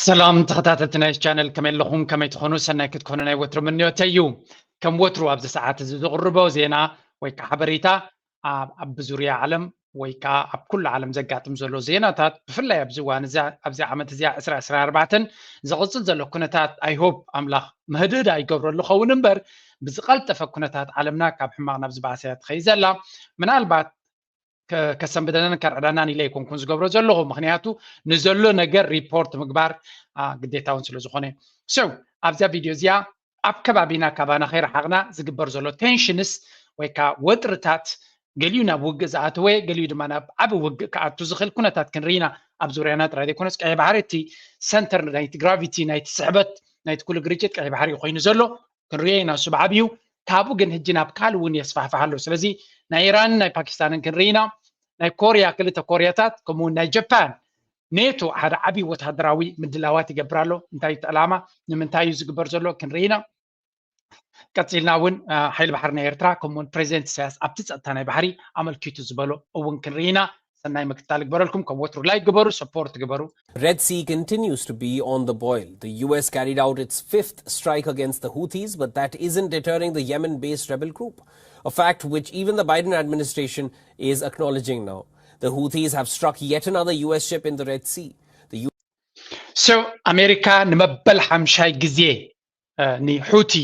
ሰላም ተኸታተልቲ ናይ ቻነል፣ ከመይ ኣለኹም? ከመይ ትኾኑ? ሰናይ ክትኮኑ ናይ ወትሩ ምንዮተይ እዩ። ከም ወትሩ ኣብዚ ሰዓት እዚ ዝቕርቦ ዜና ወይ ከዓ ሓበሬታ ኣብ ኣብ ብዙርያ ዓለም ወይ ከዓ ኣብ ኩሉ ዓለም ዘጋጥም ዘሎ ዜናታት፣ ብፍላይ ኣብዚ እዋን እዚ፣ ኣብዚ ዓመት እዚኣ ዕስራ ዕስራ ኣርባዕተን ዝቕፅል ዘሎ ኩነታት፣ I hope ኣምላኽ ምህድህዳ ይገብረሉ ኸውን እምበር፣ ብዝቐልጠፈ ኩነታት ዓለምና ካብ ሕማቕ ናብ ዝበኣሰ እያ ትኸይድ ዘላ። ምናልባት ከ- ከሰንብደናን ከርዕዳናን ኢለ ኣይኮንኩን ዝገብሮ ዘለኹ፣ ምክንያቱ ንዘሎ ነገር ሪፖርት ምግባር አ፣ ግዴታ እውን ስለ ዝኾነ። So ኣብዛ ቪድዮ እዚኣ ኣብ ከባቢና ካባና ከይረሓቕና ዝግበር ዘሎ ቴንሽንስ ወይ ከዓ ወጥርታት፣ ገሊኡ ናብ ውግእ ዝኣተወ፣ ገሊኡ ድማ ናብ ዓቢ ውግእ ክኣቱ ዝኽእል ኩነታት ክንርኢ ኢና። ኣብ ዙርያና ጥራይ ዘይኮነስ፣ ቀይሕ ባሕሪ እቲ ሰንተር ናይቲ ግራቪቲ፣ ናይቲ ስሕበት ናይቲ ኩሉ ግርጭት ቀይሕ ባሕሪ ኮይኑ ዘሎ ክንሪኦ ኢና። እሱ ብዓብዩ ካብኡ ግን ሕጂ ናብ ካልእ እውን የስፋሕፍሕ ኣሎ። ስለዚ ናይ ኢራንን ናይ ፓኪስታንን ክንርኢ ኢና። ናይ ኮርያ፣ ክልተ ኮርያታት፣ ከምኡ እውን ናይ ጃፓን፣ ኔቶ ሓደ ዓብዪ ወታደራዊ ምድላዋት ይገብር ኣሎ። እንታይ እዩ እቲ ዕላማ? ንምንታይ እዩ ዝግበር ዘሎ? ክንርኢ ኢና። ቀፂልና እውን አ፣ ሓይሊ ባሕሪ ናይ ኤርትራ ከምኡውን ፕሬዚደንት ኢሳያስ ኣብቲ ፀጥታ ናይ ባሕሪ ኣመልኪቱ ዝበሎ እውን ክንርኢ ኢና። ሰናይ ምክትታል ይግበረልኩም። ከም ወትሩ ላይክ ግበሩ፣ ሰፖርት ግበሩ። Red Sea continues to be on the boil. The U S carried out its fifth strike against the Houthis, but that isn't deterring the Yemen-based rebel group, a fact which even the Biden administration is acknowledging now. The Houthis have struck yet another U S ship in the Red Sea. The U- So ኣሜሪካ ንመበል ሓምሻይ ግዜ አ፣ ንሑቲ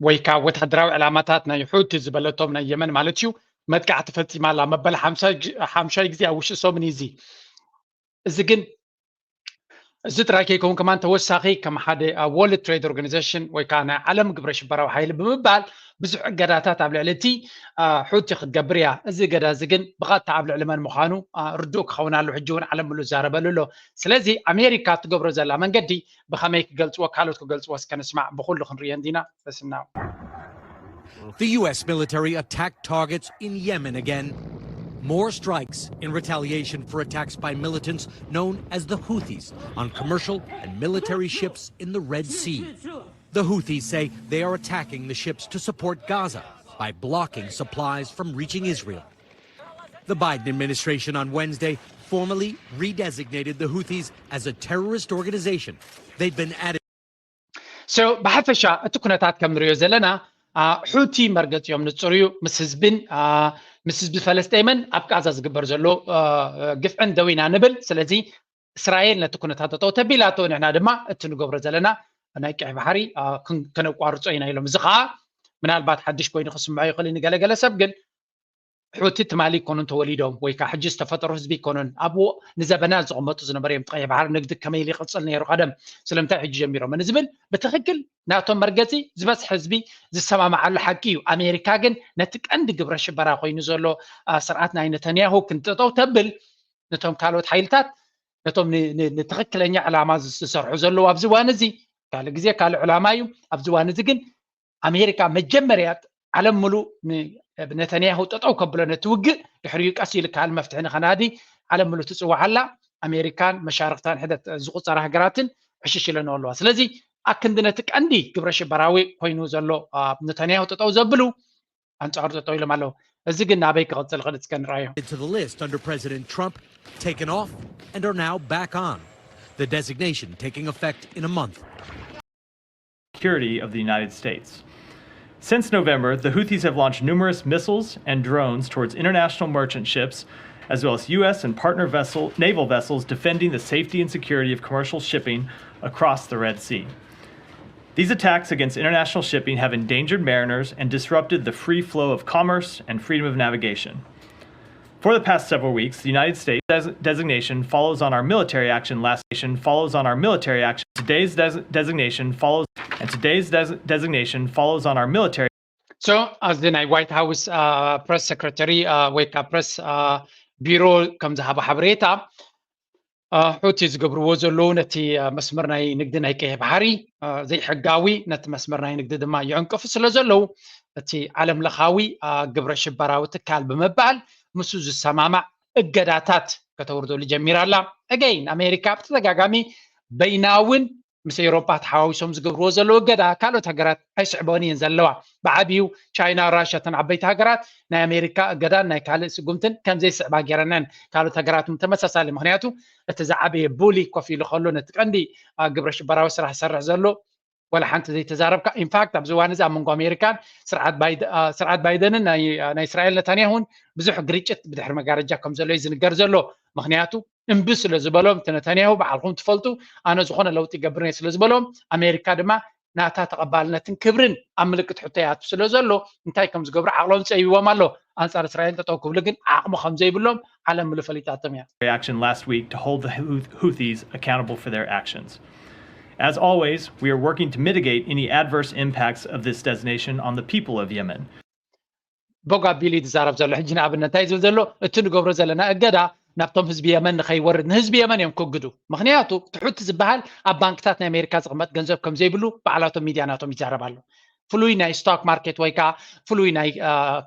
ወይ ከዓ ወታደራዊ ዕላማታት ናይ ሑቲ ዝበለቶም ናይ የመን ማለት እዩ መጥቃዕቲ ፈፂማ ኣላ። መበል ሓምሻይ ግ- ሓምሻይ ግዜ ኣብ ውሽጢ ሰሙን እዩ። እዚ እዚ ግን እዚ ጥራይ ከይከውን ከማን ተወሳኺ ከም ሓደ ወርልድ ትሬድ ኦርጋኒዜሽን ወይ ከዓ ናይ ዓለም ግብረ ሽበራዊ ሓይሊ ብምባል ብዙሕ እገዳታት ኣብ ልዕሊ እቲ አ፣ ሑቲ ክትገብር እያ። እዚ እገዳ እዚ ግን ብቐጥታ ኣብ ልዕሊ መን ምዃኑ አ፣ ርዱእ ክኸውን ኣሎ። ሕጂ እውን ዓለም ምሉእ ዝዛረበሉ ኣሎ። ስለዚ ኣሜሪካ ትገብሮ ዘላ መንገዲ ብኸመይ ክገልፅዎ፣ ካልኦት ክገልፅዎ እስከ ንስማዕ። ብኹሉ ክንርእዮ እንዲና። በስናው The U S military attacked targets in Yemen again. More strikes in retaliation for attacks by militants known as the Houthis on commercial and military ships in the Red Sea. The Houthis say they are attacking the ships to support Gaza by blocking supplies from reaching Israel. The Biden administration on Wednesday formally redesignated the Houthis as a terrorist organization. They'd been added So ብሓፈሻ እቲ ኩነታት ከም ንሪኦ ዘለና አ፣ ሑቲ መርገፂኦም ንፁር እዩ። ምስ ህዝብን አ፣ ምስ ህዝቢ ፈለስጠይምን ኣብ ቃዛ ዝግበር ዘሎ አ፣ ግፍዕን ደው ኢና ንብል። ስለዚ እስራኤል ነቲ ኩነታት ጠጠው ተቢላቶ፣ ንሕና ድማ እቲ ንገብሮ ዘለና ናይ ቀይ ባሕሪ አ፣ ክን- ከነቋርጾ ኢና ኢሎም። እዚ ከዓ ምናልባት ሓድሽ ኮይኑ ክስምዖ ይኽእል እዩ ንገለገለ ሰብ፣ ግን ሑቲ ትማሊ ይኮኑን ተወሊዶም ወይ ከዓ ሕጂ ዝተፈጠሩ ህዝቢ ይኮኑን። ኣብኡ ንዘበናት ዝቕመጡ ዝነበሩ እዮም። እቲ ቀይሕ ባሕሪ ንግዲ ከመይ ኢሉ ይቕፅል ነይሩ ቀደም፣ ስለምንታይ ሕጂ ጀሚሮም ንዝብል ብትኽክል ናቶም መርገፂ ዝበዝሐ ህዝቢ ዝሰማማዓሉ ሓቂ እዩ። ኣሜሪካ ግን ነቲ ቀንዲ ግብረ ሽበራ ኮይኑ ዘሎ አ፣ ስርዓት ናይ ነተንያሁ ክንጠጠው ተብል ነቶም ካልኦት ሓይልታት ነቶም ን- ን- ንትኽክለኛ ዕላማ ዝሰርሑ ዘለዉ ኣብዚ እዋን እዚ ካልእ ግዜ ካልእ ዕላማ እዩ። ኣብዚ እዋን እዚ ግን ኣሜሪካ መጀመርያ ዓለም ምሉእ ን- ነተንያሁ ጠጠው ከብሎ ነቲ ውግእ ድሕሪኡ ቀስ ኢሉ ካልእ መፍትሒ ንኸናዲ ዓለም ምሉእ ትፅዋዕ ኣላ። ኣሜሪካን መሻርክታን ሕደት ዝቁፀራ ሃገራትን ዕሽሽ ኢለንኦ ኣለዋ። ስለዚ ኣክንዲ ነቲ ቀንዲ ግብረ ሽበራዊ ኮይኑ ዘሎ አ፣ ነተንያሁ ጠጠው ዘብሉ ኣንፃሩ ጠጠው ኢሎም ኣለዉ። እዚ ግን ናበይ ክቕፅል ይኽእል እስከ ንርኣዮ። to the list under President Trump, taken off, and are now back on. The designation taking effect in a month. Security of the United States. Since November, the Houthis have launched numerous missiles and drones towards international merchant ships, as well as U S and partner vessel, naval vessels defending the safety and security of commercial shipping across the Red Sea. These attacks against international shipping have endangered mariners and disrupted the free flow of commerce and freedom of navigation. For the past several weeks, the United States des- designation follows on our military action last nation follows on our military action. Today's des- designation follows and today's des- designation follows on our military So ኣብዚ ናይ ዋይት ሃውስ ፕረስ ሰክረተሪ ወይ ከዓ ፕረስ ቢሮ ከም ዝሃበ ሓበሬታ አ፣ ሑቲ ዝገብርዎ ዘለዉ ነቲ አ፣ መስመር ናይ ንግዲ ናይ ቀይሕ ባሕሪ አ፣ ዘይሕጋዊ፣ ነቲ መስመር ናይ ንግዲ ድማ ይዕንቅፉ ስለ ዘለዉ እቲ ዓለም ለኻዊ አ፣ ግብረ ሽበራዊ ትካል ብምባል ምስኡ ዝሰማማዕ እገዳታት ከተውርደሉ ጀሚራ ኣላ። Again ኣሜሪካ ብተደጋጋሚ በይናውን ምስ ኤውሮጳ ተሓዋዊሶም ዝገብርዎ ዘለዉ እገዳ ካልኦት ሃገራት ኣይስዕቦን እየን ዘለዋ። ብዓብዩ ቻይና፣ ራሽያ፣ እተን ዓበይቲ ሃገራት ናይ ኣሜሪካ እገዳን ናይ ካልእ ስጉምትን ከም ዘይስዕባ ገይረነን። ካልኦት ሃገራት እውን ተመሳሳሊ። ምክንያቱ እቲ ዝዓበየ ቡሊ ኮፍ ኢሉ ከሎ ነቲ ቀንዲ ግብረ ሽበራዊ ስራሕ ዝሰርሕ ዘሎ ወላ ሓንቲ ዘይተዛረብካ። ኢንፋክት ኣብዚ እዋን እዚ ኣብ መንጎ ኣሜሪካን ስርዓት ባይደንን ናይ እስራኤል ነታንያሁን ብዙሕ ግርጭት ብድሕሪ መጋረጃ ከም ዘሎ እዩ ዝንገር ዘሎ። ምክንያቱ እምቢ ስለ ዝበሎም እቲ ነታንያሁ፣ በዓልኩም ትፈልጡ፣ ኣነ ዝኾነ ለውጢ ይገብር እየ ስለ ዝበሎም፣ ኣሜሪካ ድማ ናታ ተቐባልነትን ክብርን ኣብ ምልክት ሕቶ ይኣቱ ስለ ዘሎ እንታይ ከም ዝገብሩ ዓቕሎም ጸቢቦም ኣሎ። ኣንጻር እስራኤል ጠጠው ክብሉ ግን ዓቕሚ ከም ዘይብሎም ዓለም ምሉ ፈሊጣቶም እያ። Reaction last week to hold the Houth- Houthis accountable for their actions. As always, we are working to mitigate any adverse impacts of this designation on the people of Yemen. ቦግ ኣቢሉ እዩ ዝዛረብ ዘሎ። ሕጂ ንኣብነት እንታይ ዝብል ዘሎ፣ እቲ ንገብሮ ዘለና እገዳ ናብቶም ህዝቢ የመን ንኸይወርድ፣ ንህዝቢ የመን እዮም ክግዱ። ምክንያቱ እቲ ሑቲ ዝበሃል ኣብ ባንክታት ናይ ኣሜሪካ ዝቕመጥ ገንዘብ ከም ዘይብሉ ባዕላቶም ሚድያ ናቶም ይዛረብ ኣሎ። ፍሉይ ናይ ስቶክ ማርኬት ወይ ከዓ ፍሉይ ናይ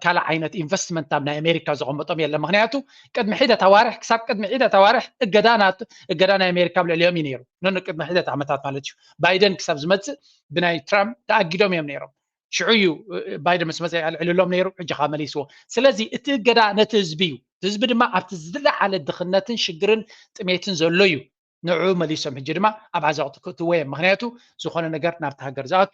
ካልእ ዓይነት ኢንቨስትመንት ኣብ ናይ ኣሜሪካ ዘቐመጦም የለን። ምክንያቱ ቅድሚ ሒደት ኣዋርሕ ክሳብ ቅድሚ ሒደት ኣዋርሕ እገዳ ናት- እገዳ ናይ ኣሜሪካ ኣብ ልዕሊኦም እዩ ነይሩ። ኖ ቅድሚ ሒደት ዓመታት ማለት እዩ። ባይደን ክሳብ ዝመፅእ ብናይ ትራምፕ ተኣጊዶም እዮም ነይሮም። ሽዑ እዩ ባይደን ምስ መፀ ኣልዕልሎም ነይሩ። ሕጂ ከዓ መሊስዎ። ስለዚ እቲ እገዳ ነቲ ህዝቢ እዩ። እቲ ህዝቢ ድማ ኣብቲ ዝለዓለ ድኽነትን ሽግርን ጥሜትን ዘሎ እዩ። ንዑ መሊሶም ሕጂ ድማ ኣብ ዓዘቕቲ ክእትዎ እዮም። ምክንያቱ ዝኾነ ነገር ናብቲ ሃገር ዝኣቱ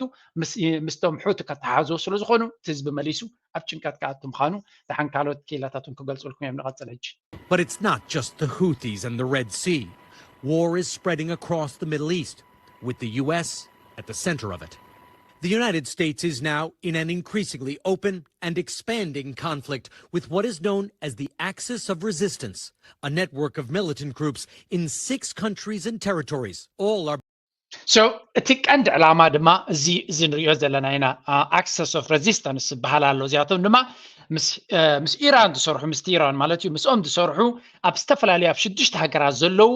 ምስቶም ሑቲ ከተሓዞ ስለ ዝኾኑ እቲ ህዝቢ መሊሱ ኣብ ጭንቀት ክኣቱ ምዃኑ ደሓን ካልኦት ክኢላታት እውን ክገልፁልኩም እዮም። ንቐፅል ሕጂ። But it's not just the Houthis and the Red Sea. War is spreading across the Middle East, with the U S at the center of it. The United States is now in an increasingly open and expanding conflict with what is known as the Axis of Resistance, a network of militant groups in six countries and territories. All are So እቲ ቀንዲ ዕላማ ድማ እዚ እዚ ንሪኦ ዘለና ኢና። Axis of Resistance ዝበሃል ኣሎ። እዚኣቶም ድማ ምስ ኢራን ዝሰርሑ፣ ምስቲ ኢራን ማለት እዩ፣ ምስኦም ዝሰርሑ ኣብ ዝተፈላለዩ ኣብ ሽዱሽተ ሃገራት ዘለዉ፣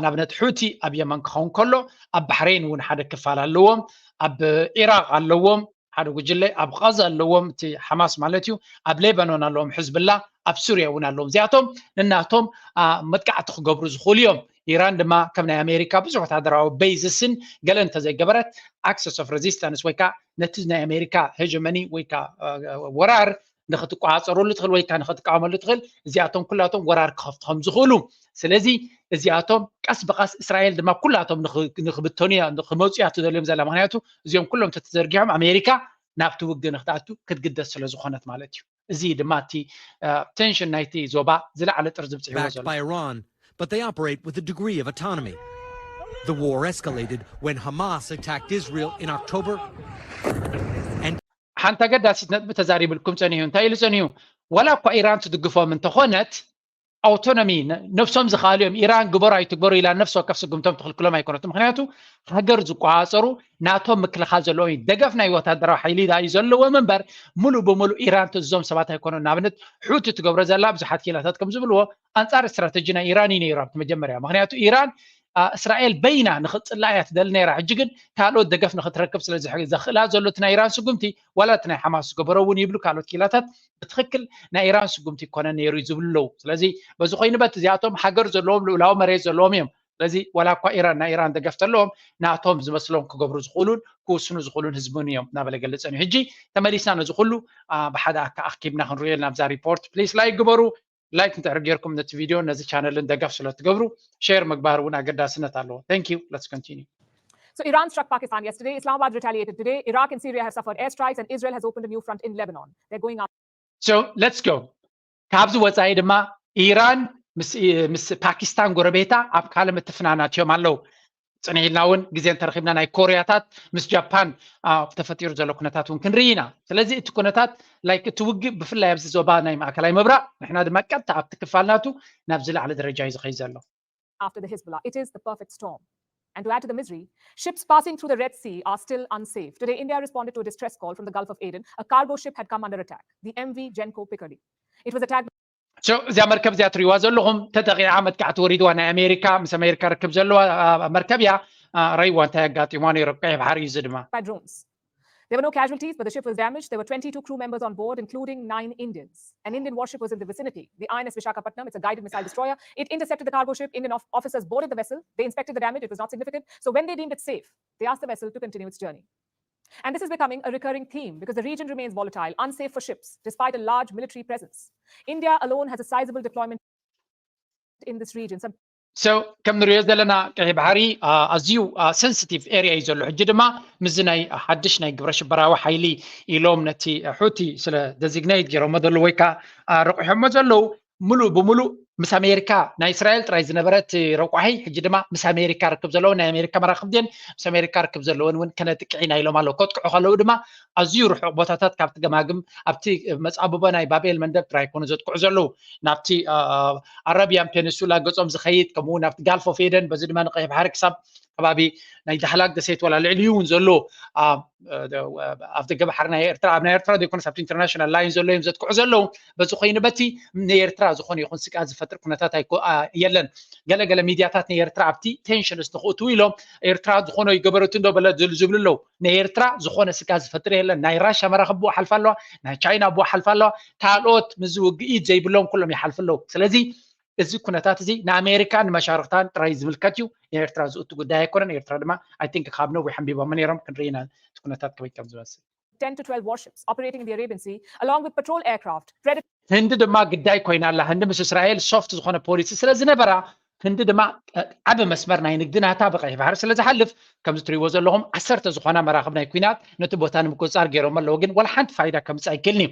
ንኣብነት ሑቲ ኣብ የመን ክኸውን ከሎ ኣብ ባሕሬን እውን ሓደ ክፋል ኣለዎም፣ ኣብ ኢራቅ ኣለዎም ሓደ ጉጅለ፣ ኣብ ቃዛ ኣለዎም እቲ ሓማስ ማለት እዩ፣ ኣብ ሌባኖን ኣለዎም ሕዝብላ፣ ኣብ ሱርያ እውን ኣለዎም። እዚኣቶም ንናቶም መጥቃዕቲ ክገብሩ ዝኽእሉ እዮም። ኢራን ድማ ከም ናይ ኣሜሪካ ብዙሕ ወታደራዊ ቤይዝስን ገለ እንተዘይገበረት Axis of Resistance ወይ ከዓ ነቲ ናይ ኣሜሪካ ሄጀመኒ ወይ ከዓ ወራር ንክትቆፃፀረሉ ትኽእል ወይ ከዓ ንክትቃወመሉ ትኽእል፣ እዚኣቶም ኩላቶም ወራር ክኸፍቱ ከም ዝኽእሉ። ስለዚ እዚኣቶም ቀስ ብቐስ እስራኤል ድማ ኩላቶም ንክብተኑ እያ፣ ንክመፁ እያ ትደልዮም ዘላ። ምክንያቱ እዚኦም ኩሎም ተተዘርጊሖም ኣሜሪካ ናብቲ ውግእ ንክትኣቱ ክትግደስ ስለ ዝኾነት ማለት እዩ። እዚ ድማ እቲ ቴንሽን ናይቲ ዞባ ዝለዓለ ጥርዚ ብፅሕዎ ዘሎ። But they operate with a degree of autonomy. The war escalated when Hamas attacked Israel in October. ሓንቲ ኣገዳሲት ነጥቢ ተዛሪብልኩም ፀኒሑ። እንታይ ኢሉ ፀኒሑ? ዋላ እኳ ኢራን ትድግፎም እንተኾነት ኣውቶኖሚ ነብሶም ዝኽኣሉ እዮም። ኢራን ግበሩ ኣይትግበሩ ኢላ ነፍሲ ወከፍ ስጉምቶም ትኽልክሎም ኣይኮነትን። ምክንያቱ ሃገር ዝቆፃፀሩ ናቶም ምክልኻል ዘለዎም እዩ። ደገፍ ናይ ወታደራዊ ሓይሊ ዳ እዩ ዘለዎም እምበር ሙሉእ ብሙሉእ ኢራን ትእዝዞም ሰባት ኣይኮኑን። ንኣብነት ሑቲ ትገብሮ ዘላ ብዙሓት ኪላታት ከም ዝብልዎ ኣንፃር ስትራተጂ ናይ ኢራን እዩ ነይሩ ኣብቲ መጀመርያ። ምክንያቱ ኢራን እስራኤል በይና ንክፅላ እያ ትደሊ ነይራ። ሕጂ ግን ካልኦት ደገፍ ንክትረክብ ስለ ዘኽእላ ዘሎ እቲ ናይ ኢራን ስጉምቲ ዋላ እቲ ናይ ሓማስ ዝገበሮ እውን ይብሉ ካልኦት ኪላታት ብትክክል ናይ ኢራን ስጉምቲ ይኮነ ነይሩ ዝብሉ ኣለዉ። ስለዚ በዚ ኮይኑ በት እዚኣቶም ሃገር ዘለዎም ልኡላዊ መሬት ዘለዎም እዮም። ስለዚ ዋላ እኳ ኢራን ናይ ኢራን ደገፍ ተለዎም ናቶም ዝመስሎም ክገብሩ ዝኽእሉን ክውስኑ ዝኽእሉን ህዝብን እዮም እናበለ ገልፀን እዩ። ሕጂ ተመሊስና ነዚ ኩሉ ብሓደ ኣካ ኣኪብና ክንሪኦ ናብዛ ሪፖርት። ፕሊስ ላይክ ግበሩ። ላይክ እንድሕር ጌርኩም ነቲ ቪድዮ ነዚ ቻነልን ደገፍ ስለ ትገብሩ ሼር ምግባር እውን ኣገዳስነት ኣለዎ። Thank you. Let's continue. So Iran struck Pakistan yesterday. Islamabad retaliated today. Iraq and Syria have suffered airstrikes, and Israel has opened a new front in Lebanon. They're going after. So let's go. ካብዚ ወፃኢ ድማ ኢራን ምስ ፓኪስታን ጎረቤታ ኣብ ካልእ ምትፍናን ኣትዮም ኣለዉ። ፅንሕ ኢልና እውን ግዜ እንተረኺብና ናይ ኮርያታት ምስ ጃፓን ተፈጢሩ ዘሎ ኩነታት እውን ክንርኢ ኢና። ስለዚ እቲ ኩነታት ላይክ እቲ ውግእ ብፍላይ ኣብዚ ዞባ ናይ ማእከላይ ምብራቕ ንሕና ድማ ቀጥታ ኣብቲ ክፋል ናቱ ናብ ዝለዓለ ደረጃ እዩ ዝኸይድ ዘሎ። After the Hezbollah, it is the perfect storm. And to add to the misery, ships passing through the Red Sea are still unsafe. Today, India responded to a distress call from the Gulf of Aden. A cargo ship had come under attack, the M V Genco Picardy. It was attacked. እዚኣ መርከብ እዚኣ ትሪእዋ ዘለኹም ተጠቂዓ መጥቃዕቲ ወሪድዋ ናይ ኣሜሪካ ምስ ኣሜሪካ ርክብ ዘለዋ መርከብ እያ። ረይዋ እንታይ ኣጋጢምዋ ነይሩ ቀይሕ ባሕሪ እዩ እዚ ድማ። By drones. There were no casualties, but the ship was damaged. There were twenty-two crew members on board, including nine Indians. An Indian warship was in the vicinity, the I N S Visakhapatnam. It's a guided missile destroyer. It intercepted the cargo ship. Indian of- officers boarded the vessel. They inspected the damage. It was not significant. So when they deemed it safe, they asked the vessel to continue its journey. And this is becoming a recurring theme because the region remains volatile, unsafe for ships, despite a large military presence. India alone has a sizable deployment in this region. Some So ከም ንሪኦ ዘለና ቀይሕ ባሕሪ ኣዝዩ sensitive area እዩ ዘሎ። ሕጂ ድማ ምስዚ ናይ ሓድሽ ናይ ግብረ ሽበራዊ ሓይሊ ኢሎም ነቲ ሑቲ ስለ designate ገይሮሞ ዘለዉ ወይ ከዓ ረቑሖሞ ዘለዉ፣ ሙሉእ ብሙሉእ ምስ ኣሜሪካ፣ ናይ እስራኤል ጥራይ ዝነበረ እቲ ረቋሒ ሕጂ ድማ ምስ ኣሜሪካ ርክብ ዘለዎን ናይ ኣሜሪካ መራኽብ ድየን ምስ ኣሜሪካ ርክብ ዘለዎን እውን ከነጥቅዕ ኢና ኢሎም ኣለዉ። ከጥቅዑ ከለዉ ድማ ኣዝዩ ርሑቕ ቦታታት ካብቲ ገማግም ኣብቲ መጻብቦ ናይ ባብኤል መንደብ ጥራይ ኣይኮኑ ዘጥቅዑ ዘለዉ፣ ናብቲ ኣረቢያን ፔኒንሱላ ገጾም ዝኸይድ፣ ከምኡ እውን ናብቲ ጋልፍ ኦፍ ኤደን፣ በዚ ድማ ንቀይሕ ባሕሪ ክሳብ ከባቢ ናይ ዳህላክ ደሴት ወላ ልዕሊኡ እውን ዘሎ ኣብ ደገ ባሕሪ ናይ ኤርትራ፣ ኣብ ናይ ኤርትራ ዘይኮነስ ኣብቲ ኢንተርናሽናል ላይን ዘሎ እዮም ዘጥቅዑ ዘለዉ። በዚ ኮይኑ በቲ ንኤርትራ ዝኾነ ይኹን ስግኣት ዝፈጥር ኩነታት ኣይኮ- ኣ- የለን። ገለ ገለ ሚድያታት ንኤርትራ ኣብቲ ቴንሽንስ ንክእትዉ ኢሎም ኤርትራ ዝኾነ ይገበረቱ እንዶ በለ ዝብሉ ኣለዉ። ንኤርትራ ዝኾነ ስግኣት ዝፈጥር የለን። ናይ ራሻ መራኽብ ብኡ ሓልፋ ኣለዋ፣ ናይ ቻይና ብኡ ሓልፋ ኣለዋ። ካልኦት ምስዚ ውግእ ኢድ ዘይብሎም ኩሎም ይሓልፉ ኣለዉ። ስለዚ እዚ ኩነታት እዚ ንኣሜሪካን ንመሻርኽታን ጥራይ ዝምልከት እዩ። ንኤርትራ ዝእቱ ጉዳይ ኣይኮነን። ኤርትራ ድማ I think ካብ ነዊሕ ኣንቢቦሞ ነይሮም። ክንርኢ ኢና እቲ ኩነታት ከመይ ከም ዝመስል። ten to twelve warships operating in the Arabian Sea, along with patrol aircraft, Predator ህንዲ ድማ ግዳይ ኮይና ኣላ። ህንዲ ምስ እስራኤል ሶፍት ዝኾነ ፖሊሲ ስለ ዝነበራ ህንዲ ድማ ዓቢ መስመር ናይ ንግዲ ናታ ብቀይሕ ባሕሪ ስለ ዝሓልፍ ከምዚ ትሪእዎ ዘለኹም ዓሰርተ ዝኾና መራኽብ ናይ ኩናት ነቲ ቦታ ንምቁፅፃር ገይሮም ኣለዉ። ግን ወላ ሓንቲ ፋይዳ ከምፅእ ኣይክእልን እዩ።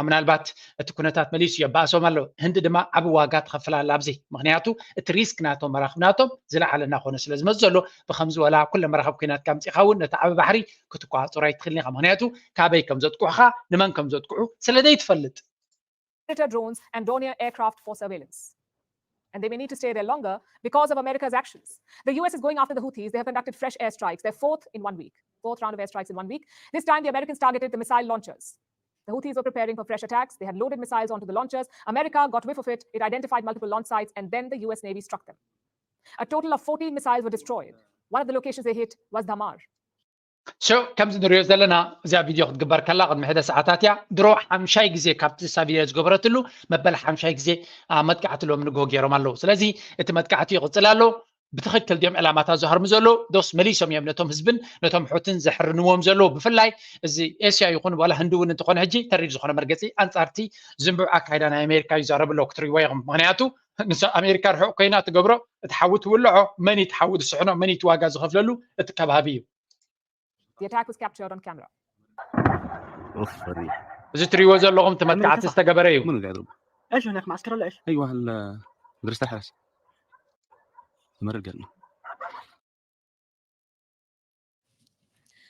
ምናልባት እቲ ኩነታት መሊሱ የባእሶም ኣሎ። ህንዲ ድማ ዓቢ ዋጋ ትኸፍል ኣላ ኣብዚ። ምክንያቱ እቲ ሪስክ ናቶም መራኽብ ናቶም ዝለዓለ እናኾነ ስለ ዝመፅ ዘሎ ብከምዚ ወላ ኩለ መራኽብ ኩናት ከምፂኻ እውን ነቲ ዓቢ ባሕሪ ክትቆፃፀሮ ኣይትኽእልን ኢኻ። ምክንያቱ ካበይ ከም ዘጥቅዑኻ ንመን ከም ዘጥቅዑ ስለ ዘይትፈልጥ። Predator drones and Dornier aircraft for surveillance. And they may need to stay there longer because of America's actions. The U S is going after the Houthis. They have conducted fresh airstrikes, their fourth in one week, fourth round of airstrikes in one week. This time, the Americans targeted the missile launchers. The Houthis were preparing for fresh attacks. They had loaded missiles onto the launchers. America got whiff of it. It identified multiple launch sites, and then the U S Navy struck them. A total of fourteen missiles were destroyed. One of the locations they hit was Dhamar. So ከምዚ ንሪኦ ዘለና እዚኣ ቪድዮ ክትግበር ከላ ቅድሚ ሕደ ሰዓታት እያ። ድሮ ሓምሻይ ግዜ ካብቲ እሳ ቪድዮ ዝገበረትሉ መበል ሓምሻይ ግዜ መጥቃዕቲ ሎም ንግሆ ገይሮም ኣለዉ። ስለዚ እቲ መጥቃዕቲ ይቕፅል ኣሎ። ብትኽክል ድዮም ዕላማታት ዝሃርሙ ዘለዉ ዶስ መሊሶም እዮም ነቶም ህዝብን ነቶም ሑትን ዘሕርንዎም ዘለዉ? ብፍላይ እዚ ኤስያ ይኹን ዋላ ህንዲ እውን እንተኾነ ሕጂ ተሪር ዝኾነ መርገፂ ኣንፃርቲ ዝንቡዕ ኣካይዳ ናይ ኣሜሪካ ይዛረቡ ኣለዉ። ክትሪእዎ ኢኹም። ምክንያቱ ንሳ ኣሜሪካ ርሑቕ ኮይና ትገብሮ እቲ ሓዊ ትውልዖ መን እዩ እቲ ሓዊ ዝስሕኖ መን እዩ እቲ ዋጋ ዝኸፍለሉ እቲ ከባቢ እዩ። The attack was captured on camera. اوف فريق እዚ ትሪእዎ ዘለኹም እቲ መጥቃዕቲ ዝተገበረ እዩ። منو قاعد يضرب؟ ايش هناك معسكر ولا ايش؟ ايوه ال- مدرسه الحرس. تمرد قالنا.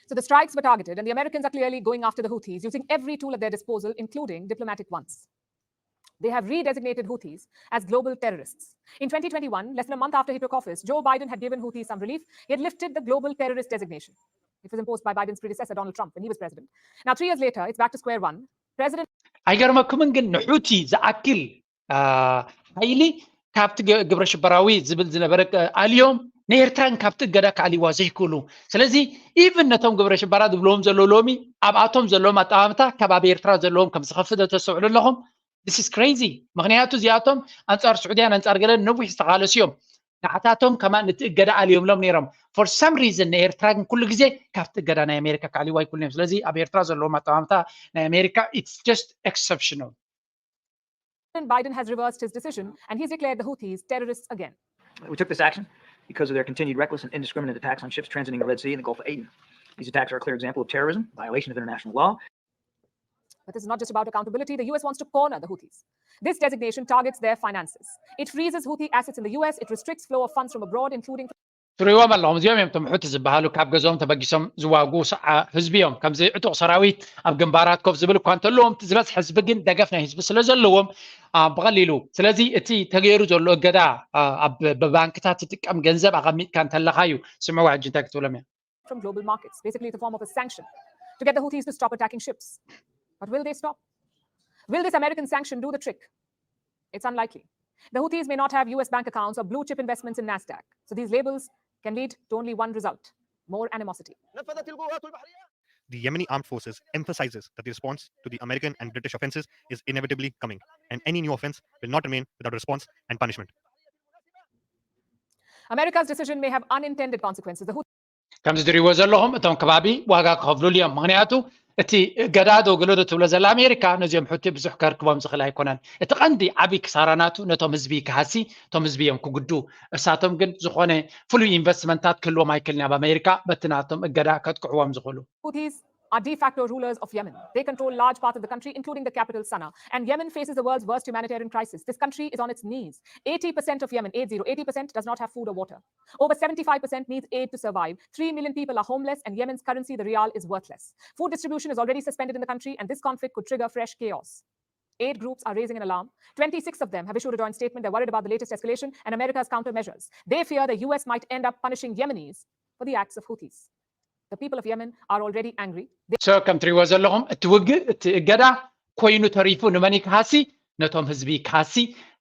So the strikes were targeted, and the Americans are clearly going after the Houthis using every tool at their disposal, including diplomatic ones. They have redesignated Houthis as global terrorists. In twenty twenty-one, less than a month after he took office, Joe Biden had given Houthis some relief. He had lifted the global terrorist designation. It was imposed by Biden's predecessor, Donald Trump, when he was president. Now, three years later, it's back to square one. President ኣይገርመኩምን ግን ንሑቲ ዝኣክል ሓይሊ ካብቲ ግብረ ሽበራዊ ዝብል ዝነበረ ኣልዮም ንኤርትራን ካብቲ እገዳ ክኣልይዋ ዘይክእሉ። ስለዚ ኢቭን ነቶም ግብረ ሽበራ ዝብልዎም ዘለዉ ሎሚ ኣብኣቶም ዘለዎም ኣጠማምታ ካብ ኣብ ኤርትራ ዘለዎም ከም ዝኸፍእ ዶ ተስተውዕሉ ኣለኹም? This is crazy። ምክንያቱ እዚኣቶም ኣንፃር ስዑድያን ኣንፃር ገለን ነዊሕ ዝተቃለሱ እዮም። ንዓታቶም ከማን እቲ እገዳ ኣልዮምሎም ነይሮም። For some reason ንኤርትራ ግን ኩሉ ግዜ ካብቲ እገዳ ናይ ኣሜሪካ ክኣልይዋ ኣይክእሉን እዮም። ስለዚ ኣብ ኤርትራ ዘለዎም ኣጠማምታ ናይ ኣሜሪካ it's just exceptional። President Biden has reversed his decision and he's declared the Houthis terrorists again. We took this action because of their continued reckless and indiscriminate attacks on ships transiting the Red Sea and the Gulf of Aden. These attacks are a clear example of terrorism, violation of international law. But this is not just about accountability. The U S wants to corner the Houthis. This designation targets their finances. It freezes Houthi assets in the U S. It restricts flow of funds from abroad, including ትሪእዎም ኣለኹም። እዚኦም እዮም እቶም ሑቲ ዝበሃሉ ካብ ገዝኦም ተበጊሶም ዝዋግኡ ሰዓ ህዝቢ እዮም። ከምዚ ዕጡቕ ሰራዊት ኣብ ግንባራት ኮፍ ዝብል እኳ እንተለዎም ዝበዝሐ ህዝቢ ግን ደገፍ ናይ ህዝቢ ስለ ዘለዎም ብቐሊሉ። ስለዚ እቲ ተገይሩ ዘሎ እገዳ ኣብ ብባንክታት ትጥቀም ገንዘብ ኣቐሚጥካ እንተለኻ እዩ። ስምዕዋ ሕጂ እንታይ ክትብሎም እያ? From global markets. Basically, it's a form of a sanction to get the Houthis to stop attacking ships. But will they stop? Will this American sanction do the trick? It's unlikely. The Houthis may not have U S bank accounts or blue chip investments in Nasdaq. So these labels can lead to only one result: more animosity. نفذت القوات البحرية The Yemeni armed forces emphasizes that the response to the American and British offenses is inevitably coming, and any new offense will not remain without a response and punishment. America's decision may have unintended consequences. The Houthis ከምዚ ትሪእዎ ዘለኹም እቶም ከባቢ ዋጋ ክኸፍሉሉ እዮም። ምክንያቱ እቲ እገዳ ዶ ገለ ዶ ትብሎ ዘላ ኣሜሪካ ነዚኦም ሑቲ ብዙሕ ከርክቦም ዝኽእል ኣይኮነን። እቲ ቀንዲ ዓብዪ ክሳራ ናቱ ነቶም ህዝቢ ክሃሲ፣ እቶም ህዝቢ እዮም ክጉዱ። እሳቶም ግን ዝኾነ ፍሉይ ኢንቨስትመንታት ክህልዎም ኣይክእልን ኣብ ኣሜሪካ በቲ ናቶም እገዳ ከጥቅዕዎም ዝኽእሉ። Houthis are de facto rulers of Yemen. They control large parts of the country, including the capital Sana'a. And Yemen faces the world's worst humanitarian crisis. This country is on its knees. Eighty percent of Yemen, eight zero, eighty percent does not have food or water. Over seventy-five percent needs aid to survive. Three million people are homeless, and Yemen's currency, the rial, is worthless. Food distribution is already suspended in the country, and this conflict could trigger fresh chaos. Aid groups are raising an alarm. Twenty-six of them have issued a joint statement. They're worried about the latest escalation and America's countermeasures. They fear the U S might end up punishing Yemenis for the acts of Houthis. The people of Yemen are already angry. They so ከም ትሪእዎ ዘለኹም እቲ ውግእ እቲ እገዳ ኮይኑ ተሪፉ ንመን ክሃሲ? ነቶም ህዝቢ ክሃሲ።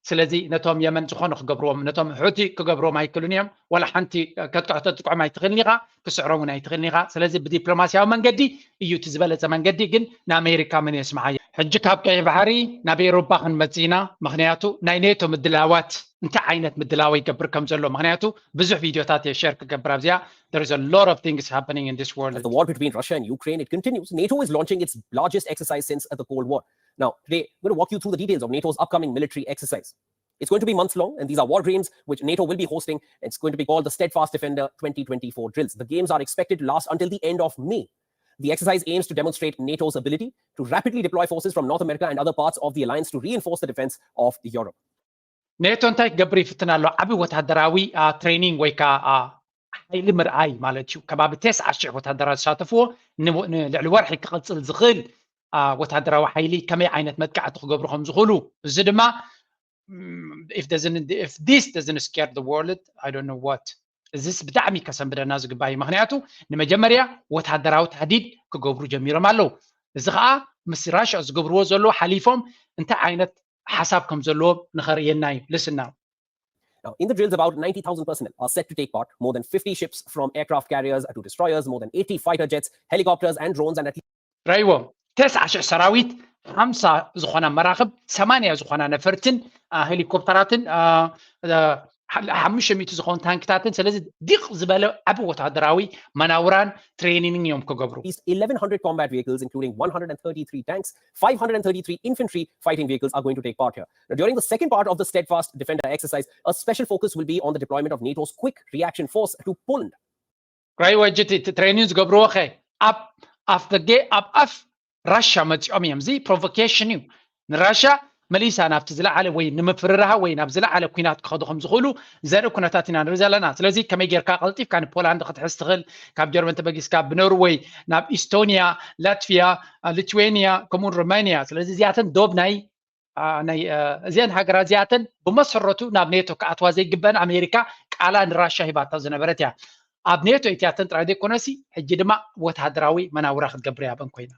ስለዚ ነቶም የመን ዝኾነ ክገብርዎም ነቶም ሑቲ ክገብርዎም ኣይክእሉን እዮም። ዋላ ሓንቲ ከጥቅዖ ተጥቅዖም ኣይትኽእልን ኢኻ፣ ክስዕሮም እውን ኣይትኽእልን ኢኻ። ስለዚ ብዲፕሎማስያዊ መንገዲ እዩ እቲ ዝበለፀ መንገዲ፣ ግን ንኣሜሪካ መን የስምዓዮ? ሕጂ ካብ ቀይሕ ባሕሪ ናብ ኤውሮፓ ክንመፅእ ኢና። ምክንያቱ ናይ ኔቶ ምድላዋት እንታይ ዓይነት ምድላው ይገብር ከም ዘሎ፣ ምክንያቱ ብዙሕ ቪድዮታት እየ ሸር ክገብር ኣብዚኣ። There is a lot of things happening in this world. As the war between Russia and Ukraine it continues, NATO is launching its largest exercise since the Cold War. Now, today, I'm going to walk you through the details of NATO's upcoming military exercise. It's going to be months long, and these are war games which NATO will be hosting. It's going to be called the Steadfast Defender twenty twenty-four drills. The games are expected to last until the end of May. The exercise aims to demonstrate NATO's ability to rapidly deploy forces from North America and other parts of the alliance to reinforce the defense of Europe. ኔቶ እንታይ ክገብር ይፍትን ኣሎ? ዓቢ ወታደራዊ ትሬኒንግ ወይ ከዓ ሓይሊ ምርኣይ ማለት እዩ። ከባቢ ተስዓ ሽሕ ወታደራት ዝሳተፍዎ ንልዕሊ ወርሒ ክቕፅል ዝኽእል ወታደራዊ ሓይሊ ከመይ ዓይነት መጥቃዕቲ ክገብሩ ከም ዝኽእሉ፣ እዚ ድማ if this doesn't scare the world, I don't know what. እዚስ ብጣዕሚ ከሰንብደና ዝግባእ እዩ። ምክንያቱ ንመጀመርያ ወታደራዊ ታህዲድ ክገብሩ ጀሚሮም ኣለዉ። እዚ ከዓ ምስ ራሽያ ዝገብርዎ ዘለዉ ሓሊፎም እንታይ ዓይነት ሓሳብ ከም ዘለዎም ንኸርእየና እዩ። Listen now. Now, in the drills, about ninety thousand personnel are set to take part. More than fifty ships, from aircraft carriers to destroyers, more than eighty fighter jets, helicopters, and drones, and at least ረይዎም ተስዓ ሽሕ ሰራዊት፣ ሓምሳ ዝኾና መራኽብ፣ ሰማንያ ዝኾና ነፈርትን ሄሊኮፕተራትን ሓሙሽተ ሚእቲ ዝኾኑ ታንክታትን። ስለዚ ዲቕ ዝበለ ዓቢ ወታደራዊ መናውራን ትሬኒንግ እዮም ክገብሩ። At least eleven hundred combat vehicles, including one hundred thirty-three tanks, five hundred thirty-three infantry fighting vehicles are going to take part here. Now, during the second part of the Steadfast Defender exercise, a special focus will be on the deployment of NATO's quick reaction force to Poland. ራይ ወጅቲ እቲ ትሬኒንግ ዝገብርዎ ኸ ኣብ ኣፍ ደገ ኣብ ኣፍ ራሻ መፂኦም እዮም። እዚ ፕሮቮኬሽን እዩ። ንራሻ መሊሳ ናብቲ ዝለዓለ ወይ ንምፍርራሃ ወይ ናብ ዝለዓለ ኩናት ክኸዱ ከም ዝኽእሉ ዘርኢ ኩነታት ኢና ንርኢ ዘለና። ስለዚ ከመይ ጌርካ ቀልጢፍካ ንፖላንድ ክትሕዝ ትኽእል፣ ካብ ጀርመን ተበጊስካ ብኖርወይ ናብ ኢስቶኒያ፣ ላትቪያ፣ ሊትዌኒያ፣ ከምኡውን ሮማኒያ። ስለዚ እዚኣተን ዶብ ናይ እዚአን ሃገራት እዚኣተን ብመሰረቱ ናብ ኔቶ ክኣትዋ ዘይግበን ኣሜሪካ ቃላ ንራሻ ሂባታ ዝነበረት እያ። ኣብ ኔቶ እቲኣተን ጥራይ ዘይኮነሲ ሕጂ ድማ ወታደራዊ መናውራ ክትገብር ያበን ኮይና።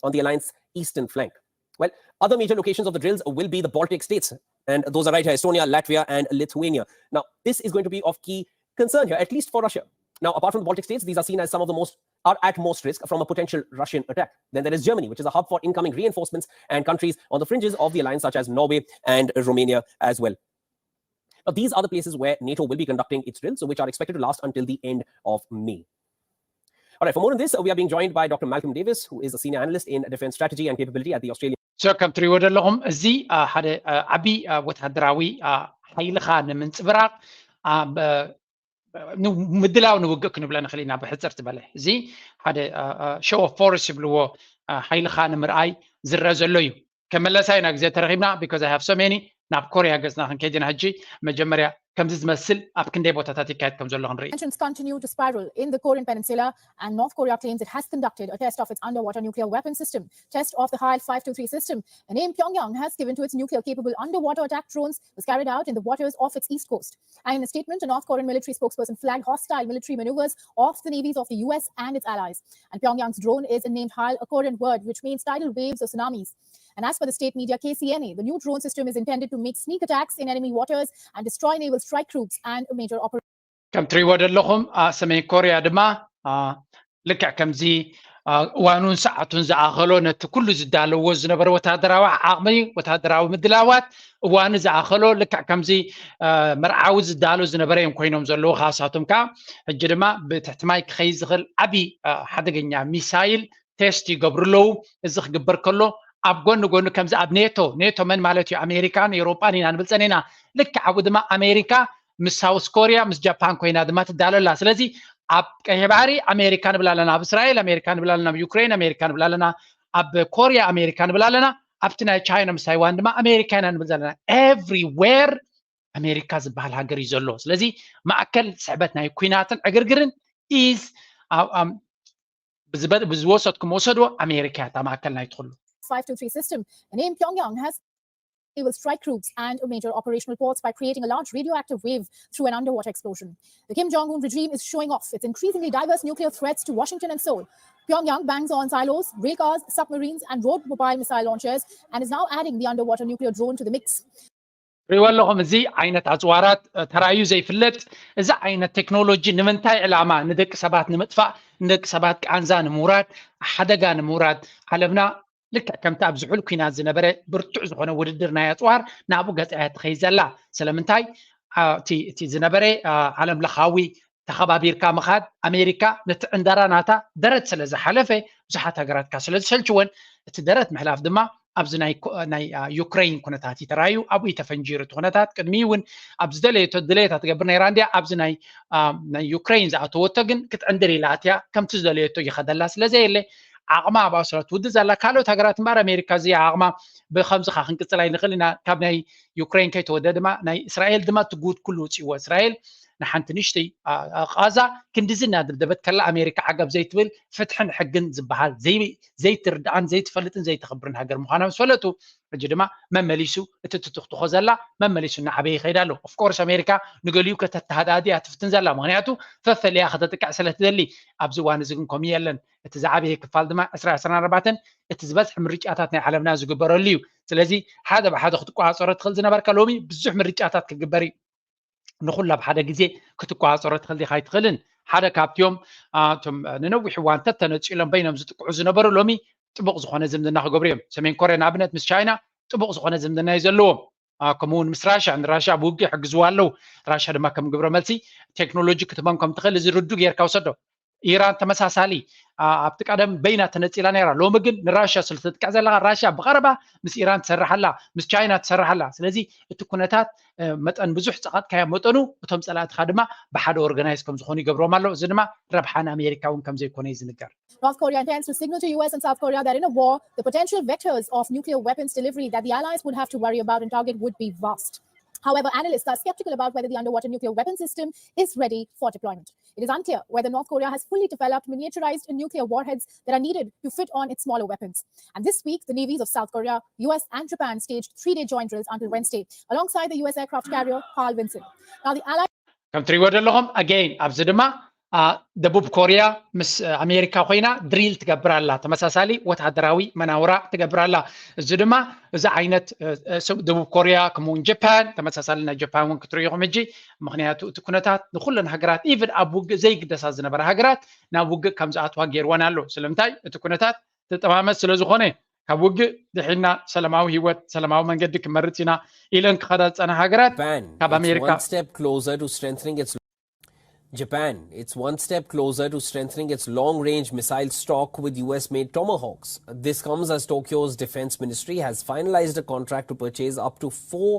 On the alliance's eastern flank. Well, other major locations of the drills will be the Baltic states, and those are right here, Estonia, Latvia, and Lithuania. Now, this is going to be of key concern here, at least for Russia. Now, apart from the Baltic states, these are seen as some of the most are at most risk from a potential Russian attack. Then there is Germany, which is a hub for incoming reinforcements, and countries on the fringes of the alliance such as Norway and Romania as well. Now, these are the places where NATO will be conducting its drills, which are expected to last until the end of May. All right, for more on this, we are being joined by Doctor Malcolm Davis, who is a senior analyst in defense strategy and capability at the Australian. So ከም ትሪእዎ ዘለኹም እዚ ሓደ ዓቢ ወታደራዊ ሓይልኻ ንምንጽብራቕ ምድላው ንውግእ ክንብሎ ንኽእል ኢና። ብሕጽር ዝበለ እዚ ሓደ ሾው ኦፍ ፎርስ ይብልዎ፣ ሓይልኻ ንምርኣይ ዝረአ ዘሎ እዩ። ከመለሳ ኢና ግዜ ተረኺብና because I have so many። ናብ ኮርያ ገጽና ክንከይድ ኢና ሕጂ። መጀመርያ ከምዚ ዝመስል ኣብ ክንደይ ቦታታት ይካየድ ከም ዘሎ ክንርኢ። Tensions continue to spiral in the Korean peninsula, and North Korea claims it has conducted a test of its underwater nuclear weapon system. Test of the Haeil five two three system, a name Pyongyang has given to its nuclear-capable underwater attack drones, was carried out in the waters off its east coast. And in a statement, a North Korean military spokesperson flagged hostile military maneuvers off the navies of the U S and its allies. And Pyongyang's drone is named Haeil, a Korean word which means tidal waves or tsunamis. And as per the state media K C N A, the new drone system is intended to make sneak attacks in enemy waters and destroy naval strike groups and major operations. ከም ትሪእዎ ዘለኹም ሰሜን ኮርያ ድማ ልክዕ ከምዚ እዋኑን ሰዓቱን ዝኣኸሎ፣ ነቲ ኩሉ ዝዳለዎ ዝነበረ ወታደራዊ ዓቕሚ፣ ወታደራዊ ምድላዋት እዋኑ ዝኣኸሎ፣ ልክዕ ከምዚ መርዓዊ ዝዳሎ ዝነበረ እዮም ኮይኖም ዘለዉ። ካሳቶም ከዓ ሕጂ ድማ ብትሕቲ ማይ ክኸይድ ዝኽእል ዓብዪ ሓደገኛ ሚሳይል ቴስት ይገብሩ ኣለዉ። እዚ ክግበር ከሎ ኣብ ጎኒ ጎኒ ከምዚ ኣብ ኔቶ፣ ኔቶ መን ማለት እዩ? ኣሜሪካን ኤውሮጳን ኢና ንብል ጸኒና። ልክዕ ኣብኡ ድማ ኣሜሪካ ምስ ሳውስ ኮርያ ምስ ጃፓን ኮይና ድማ ትዳሎ ኣላ። ስለዚ ኣብ ቀይሕ ባሕሪ ኣሜሪካ ንብል ኣለና፣ ኣብ እስራኤል ኣሜሪካ ንብል ኣለና፣ ኣብ ዩክሬን ኣሜሪካ ንብል ኣለና፣ ኣብ ኮርያ ኣሜሪካ ንብል ኣለና፣ ኣብቲ ናይ ቻይና ምስ ታይዋን ድማ ኣሜሪካ ኢና ንብል ዘለና። ኤቭሪዌር ኣሜሪካ ዝበሃል ሃገር እዩ ዘሎ። ስለዚ ማእከል ስዕበት ናይ ኩናትን ዕግርግርን ኢዝ ብዝወሰድኩም ወሰድዎ ኣሜሪካ እያ እታ ማእከል ናይቲ ኩሉ። five two three system. The name Pyongyang has will strike routes and major operational ports by creating a large radioactive wave through an underwater explosion. The Kim Jong un regime is showing off its increasingly diverse nuclear threats to Washington and Seoul. Pyongyang bangs on silos, rail cars, submarines, and road mobile missile launchers and is now adding the underwater nuclear drone to the mix. ሪእዎ ኣለኹም። እዚ ዓይነት ኣፅዋራት ተራእዩ ዘይፍለጥ፣ እዚ ዓይነት ቴክኖሎጂ ንምንታይ ዕላማ? ንደቂ ሰባት ንምጥፋእ፣ ንደቂ ሰባት ቃንዛ ንምውራድ፣ ሓደጋ ንምውራድ። ዓለምና ልክዕ ከምቲ ኣብ ዝሑል ኩናት ዝነበረ ብርቱዕ ዝኾነ ውድድር ናይ ኣፅዋር ናብኡ ገፃ እያ ትኸይድ ዘላ። ስለምንታይ? እቲ ዝነበረ ዓለም ለኻዊ ተኸባቢርካ ምኻድ ኣሜሪካ ነቲ ዕንደራ ናታ ደረት ስለ ዝሓለፈ ብዙሓት ሃገራት ካብ ስለ ዝሰልችወን እቲ ደረት ምሕላፍ ድማ ኣብዚ ናይ ዩክረይን ኩነታት እዩ ተራዩ። ኣብኡ እዩ ተፈንጂሩ እቲ ኩነታት። ቅድሚ እውን ኣብ ዝደለየቶ ድሌታ ትገብር ነይራ እንዲያ። ኣብዚ ናይ ዩክረይን ዝኣተወቶ ግን ክትዕንድር ኢላ ኣትያ ከምቲ ዝደለየቶ ይኸደላ ስለ ዘየለ ዓቕማ ኣብኣ ስለ ትውድእ ዘላ ካልኦት ሃገራት እምበኣር ኣሜሪካ እዚ ዓቕማ ብከምዚ ካ ክንቅፅል ኣይንኽእል ኢና። ካብ ናይ ዩክረይን ከይተወደ ድማ ናይ እስራኤል ድማ ትጉድ ኩሉ ውፅእዎ። እስራኤል ንሓንቲ ንሽተይ ቃዛ ክንድዚ እናደብደበት ከላ ኣሜሪካ ዓገብ ዘይትብል ፍትሕን ሕግን ዝበሃል ዘይትርድኣን ዘይትፈልጥን ዘይተኽብርን ሃገር ምዃና ምስ ፈለጡ ሕጂ ድማ መመሊሱ እቲ ትትኽትኾ ዘላ መመሊሱ እናዓበየ ይኸይድ ኣሎ። ኦፍኮርስ ኣሜሪካ ንገሊኡ ከተተሃዳዲ እያ ትፍትን ዘላ፣ ምክንያቱ ፈፈለያ ከተጥቅዕ ስለ ትደሊ። ኣብዚ እዋን እዚ ግን ከምኡ የለን። እቲ ዝዓበየ ክፋል ድማ ዕስራ ዕስራን ኣርባዕተን እቲ ዝበዝሐ ምርጫታት ናይ ዓለምና ዝግበረሉ እዩ። ስለዚ ሓደ ብሓደ ክትቆፃፀሮ ትኽእል ዝነበርካ ሎሚ ብዙሕ ምርጫታት ክግበር እዩ። ንኹላ ብሓደ ግዜ ክትቆፃፀሮ ትኽእል ዲኻ ኣይትኽእልን። ሓደ ካብቲኦም እቶም ንነዊሕ እዋን ተተነፂሎም በይኖም ዝጥቅዑ ዝነበሩ ሎሚ ጥቡቕ ዝኾነ ዝምድና ክገብሩ እዮም። ሰሜን ኮርያ ንኣብነት ምስ ቻይና ጥቡቕ ዝኾነ ዝምድና እዩ ዘለዎም። ከምኡ እውን ምስ ራሻ፣ ንራሻ ብውግእ ይሕግዝዋ ኣለዉ። ራሻ ድማ ከም ግብረ መልሲ ቴክኖሎጂ ክትህቦም ከም ትኽእል እዚ ርዱ ጌርካ ውሰዶ። ኢራን ተመሳሳሊ ኣብቲ ቀደም በይና ተነፂላ ነይራ። ሎሚ ግን ንራሻ ስለ ተጥቅዕ ዘለካ ራሻ ብቐረባ ምስ ኢራን ትሰርሕ ኣላ፣ ምስ ቻይና ትሰርሕ ኣላ። ስለዚ እቲ ኩነታት መጠን ብዙሕ ፀቐጥካዮ መጠኑ እቶም ፀላእትካ ድማ ብሓደ ኦርጋናይዝ ከም ዝኾኑ ይገብሮም ኣሎ። እዚ ድማ ረብሓ ንኣሜሪካ እውን ከም ዘይኮነ እዩ ዝንገር። North Korea intends to signal to U S and South Korea that in a war, the potential vectors of nuclear weapons delivery that the allies would have to worry about and target would be vast. However, analysts are skeptical about whether the underwater nuclear weapon system is ready for deployment. It is unclear whether North Korea has fully developed miniaturized nuclear warheads that are needed to fit on its smaller weapons. And this week, the navies of South Korea, U S, and Japan staged three-day joint drills until Wednesday, alongside the U S aircraft carrier Carl Vinson. Now, the allies ከም ትሪእዎ ዘለኹም ኣገይን ኣብዚ ድማ ደቡብ ኮርያ ምስ ኣሜሪካ ኮይና ድሪል ትገብር ኣላ። ተመሳሳሊ ወታደራዊ መናውራ ትገብር ኣላ። እዚ ድማ እዚ ዓይነት ደቡብ ኮርያ ከምኡውን ጃፓን ተመሳሳሊ ናይ ጃፓን እውን ክትሪኢኹም ሕጂ። ምክንያቱ እቲ ኩነታት ንኩለን ሃገራት ኢቭን ኣብ ውግእ ዘይግደሳ ዝነበራ ሃገራት ናብ ውግእ ከም ዝኣትዋ ገይርወን ኣሎ። ስለምንታይ? እቲ ኩነታት ተጠማመት ስለ ዝኾነ ካብ ውግእ ድሒና ሰላማዊ ህይወት ሰላማዊ መንገዲ ክመርፅ ኢና ኢለን ክኸዳ ዝፀና ሃገራት ካብ ኣሜሪካ Japan, it's one step closer to strengthening its long range missile stock with U S made Tomahawks. This comes as Tokyo's defense ministry has finalized a contract to purchase up to four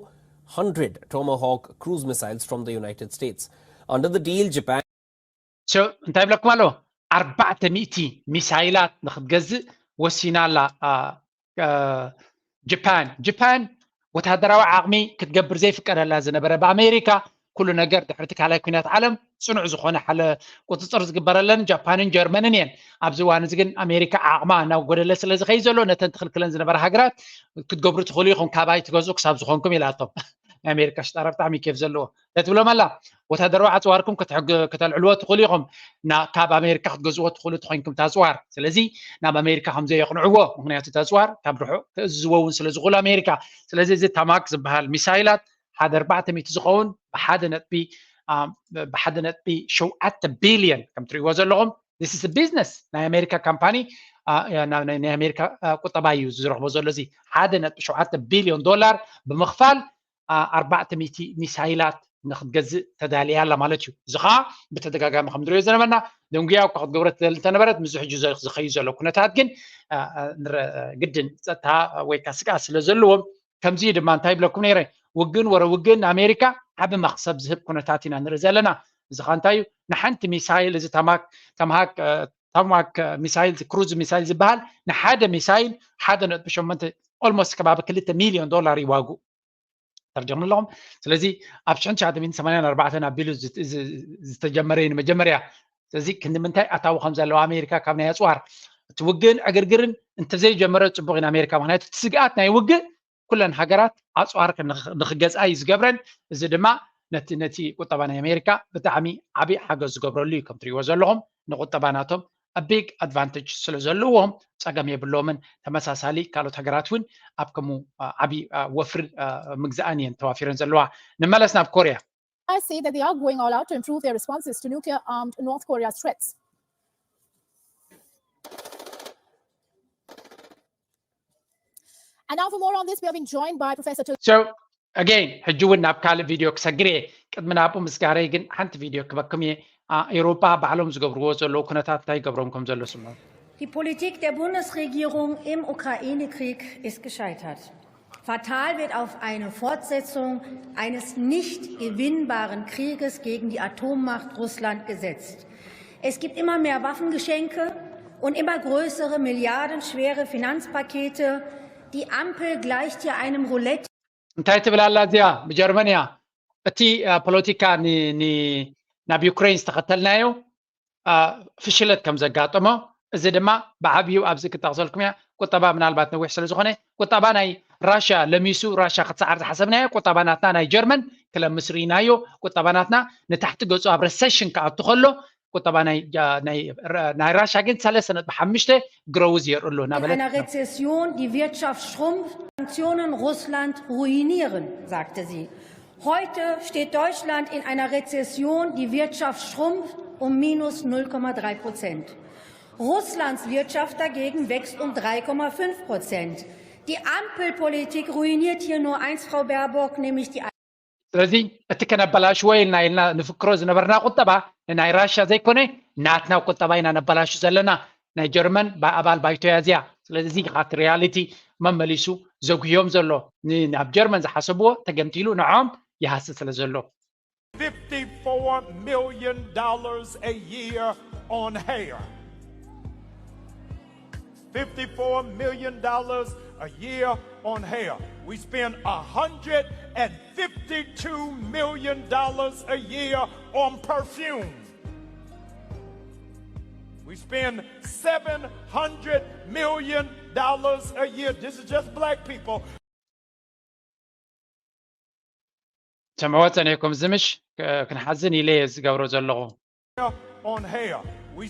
hundred Tomahawk cruise missiles from the United States. Under the deal, Japan. እንታይ ይብለኩም ኣሎ? ኣርባዕተ ሚእቲ ሚሳይላት ንክትገዝእ ወሲና ኣላ ጃፓን። ጃፓን ወታደራዊ ዓቕሚ ክትገብር ዘይፍቀደላ ዝነበረ ብኣሜሪካ ኩሉ ነገር ድሕሪ እቲ ካልኣይ ኩናት ዓለም ፅኑዕ ዝኾነ ሓለ ቁፅፅር ዝግበረለን ጃፓንን ጀርመንን እየን። ኣብዚ እዋን እዚ ግን ኣሜሪካ ዓቕማ እናጎደለ ስለ ዝኸይድ ዘሎ ነተን ትኽልክለን ዝነበራ ሃገራት ክትገብሩ ትኽእሉ ኢኹም ካባይ ትገዝኡ ክሳብ ዝኾንኩም ኢላቶም። ናይ ኣሜሪካ ሽጣራ ብጣዕሚ ኬፍ ዘለዎ እንታይ ትብሎም ኣላ? ወታደራዊ ኣፅዋርኩም ከተልዕልዎ ትኽእሉ ኢኹም። ካብ ኣሜሪካ ክትገዝዎ ትኽእሉ ተኮይንኩም ተፅዋር። ስለዚ ናብ ኣሜሪካ ከምዘየቕንዕዎ ምክንያቱ ተፅዋር ካብ ርሑቕ ክእዝዝዎ እውን ስለ ዝኽእሉ ኣሜሪካ። ስለዚ እዚ ታማክ ዝበሃል ሚሳይላት ሓደ ኣርባዕተ ሚእቲ ዝኸውን ብሓደ ነጥቢ ብሓደ ነጥቢ ሸውዓተ ቢልዮን ከም ትሪእዎ ዘለኹም this is business። ናይ ኣሜሪካ ካምፓኒ ናይ ኣሜሪካ ቁጠባ እዩ ዝረኽቦ ዘሎ። እዚ ሓደ ነጥቢ ሸውዓተ ቢልዮን ዶላር ብምኽፋል ኣርባዕተ ሚእቲ ሚሳይላት ንክትገዝእ ተዳልያ ኣላ ማለት እዩ። እዚ ከዓ ብተደጋጋሚ ከም ንሪኦ ዝነበርና ደንጉያ እኳ ክትገብሮ ትደሊ እንተነበረት፣ ምዚ ሕጂ ዝኸዩ ዘሎ ኩነታት ግን ግድን ፀጥታ ወይ ከዓ ስግኣት ስለ ዘለዎም ከምዚ ድማ እንታይ ይብለኩም ነይረ፣ ውግን ወረ ውግን ንኣሜሪካ ዓቢ መክሰብ ዝህብ ኩነታት ኢና ንርኢ ዘለና። እዚ ከዓ እንታይ እዩ? ንሓንቲ ሚሳይል እዚ ተማሃክ ሚሳይል ክሩዝ ሚሳይል ዝበሃል ንሓደ ሚሳይል ሓደ ነጥቢ ሸሞንተ ኦልሞስት ከባቢ ክልተ ሚልዮን ዶላር ይዋጉ። ተርጀሙ ኣለኹም። ስለዚ ኣብ ሽሕን ትሽዓተ ሚእትን ሰማንያን ኣርባዕተን ኣቢሉ ዝተጀመረ እዩ ንመጀመርያ። ስለዚ ክንዲ ምንታይ ኣታዊ ከም ዘለዎ ኣሜሪካ ካብ ናይ ኣፅዋር እቲ ውግእን ዕግርግርን እንተዘይጀመረ ፅቡቅ እዩ ንኣሜሪካ። ምክንያቱ እቲ ስግኣት ናይ ውግእ ኩለን ሃገራት ኣፅዋር ንክገዝኣ እዩ ዝገብረን። እዚ ድማ ነቲ ነቲ ቁጠባ ናይ ኣሜሪካ ብጣዕሚ ዓብዪ ሓገዝ ዝገብረሉ እዩ። ከም ትሪእዎ ዘለኹም ንቁጠባ ናቶም a big advantage ስለ ዘለዎም ፀገም የብሎምን። ተመሳሳሊ ካልኦት ሃገራት እውን ኣብ ከምኡ ዓብዪ ወፍሪ ምግዛእን እየን ተዋፊረን ዘለዋ። ንመለስ ናብ ኮርያ። I say that they are going all out to improve their responses to nuclear armed North Korea's threats. And now, for more on this, we have been joined by Professor Til- So, again, ሕጂ እውን ናብ ካልእ ቪድዮ ክሰግር እየ። ቅድሚ ናብኡ ምስጋረይ ግን ሓንቲ ቪድዮ ክበኩም እየ። ኤውሮጳ ባዕሎም ዝገብርዎ ዘለዉ ኩነታት እንታይ ይገብሮም ከም ዘሎ ስምዑ። Die Politik der Bundesregierung im Ukraine-Krieg ist gescheitert. Fatal wird auf eine Fortsetzung eines nicht gewinnbaren Krieges gegen die Atommacht Russland gesetzt. Es gibt immer mehr Waffengeschenke und immer größere, milliardenschwere Finanzpakete. Die Ampel gleicht hier einem Roulette. እንታይ ትብል ኣላ እዚኣ? ብጀርመን እያ። እቲ ፖለቲካ ናብ ዩክሬን ዝተኸተልናዮ ፍሽለት ከም ዘጋጠሞ፣ እዚ ድማ ብዓብዩ ኣብዚ ክጠቕሰልኩም እያ። ቁጠባ ምናልባት ነዊሕ ስለ ዝኾነ ቁጠባ ናይ ራሽያ ለሚሱ ራሽያ ክትሰዓር ዝሓሰብናዮ ቁጠባ ናትና ናይ ጀርመን ክለምስ ርኢናዮ። ቁጠባ ናትና ንታሕቲ ገጹ ኣብ ረሰሽን ክኣቱ ከሎ ቁጠባ ናይ ራሽያ ግን ሰለስተ ነጥቢ ሓሙሽተ ግሮውዝ የርእሉ እናበለት Rezession die Wirtschaft schrumpft, Sanktionen Russland ruinieren, sagte sie. Heute steht Deutschland in einer Rezession, die Wirtschaft schrumpft um minus null Komma drei Prozent. Russlands Wirtschaft dagegen wächst um drei Komma fünf Prozent. Die Ampelpolitik ruiniert hier nur eins, Frau Baerbock, nämlich die ስለዚ እቲ ከነበላሽዎ ኢልና ኢልና ንፍክሮ ዝነበርና ቁጠባ ንናይ ራሽያ ዘይኮነ ናትና ቁጠባ ኢና ነበላሹ ዘለና። ናይ ጀርመን ኣባል ባይቶ እያ እዚኣ። ስለዚ እዚ ከዓ እቲ ሪያሊቲ መመሊሱ ዘጉህዮም ዘሎ ናብ ጀርመን ዝሓሰብዎ ተገምጢሉ ንዖም ይሃስስ ስለ ዘሎ። fifty-four million dollars a year on hair. fifty-four million dollars a year on hair. We spend a hundred and fifty-two million dollars a year on perfume. We spend seven hundred million dollars a year. This is just black people. ሰምዕዎ ጸኒሕኩም ዝምሽ ክንሓዝን ኢለ እየ ዝገብሮ ዘለኹ። On hair. We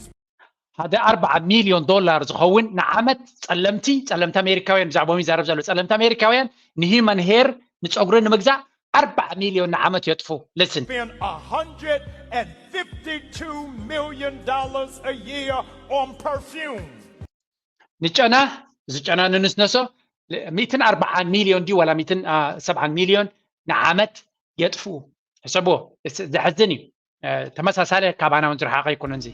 ሓደ ኣርባዓ ሚልዮን ዶላር ዝኸውን ንዓመት ጸለምቲ ጸለምቲ ኣሜሪካውያን ብዛዕባኦም ይዛረብ ዘሎ ጸለምቲ ኣሜሪካውያን ንሂማን ሄር ንጸጉሪ ንምግዛእ ኣርባዓ ሚልዮን ንዓመት የጥፉ። Listen. spend a hundred and fifty-two million dollars a year on perfume. ንጨና እዚ ጨና ንንስነሶ ሚእትን ኣርባዓን ሚልዮን ድዩ ዋላ ሚእትን ሰብዓን ሚልዮን ንዓመት የጥፍኡ። ሕሰብዎ። ዘሕዝን እዩ። ተመሳሳሊ ካባና እውን ዝረሓቐ ኣይኮነን እዚ።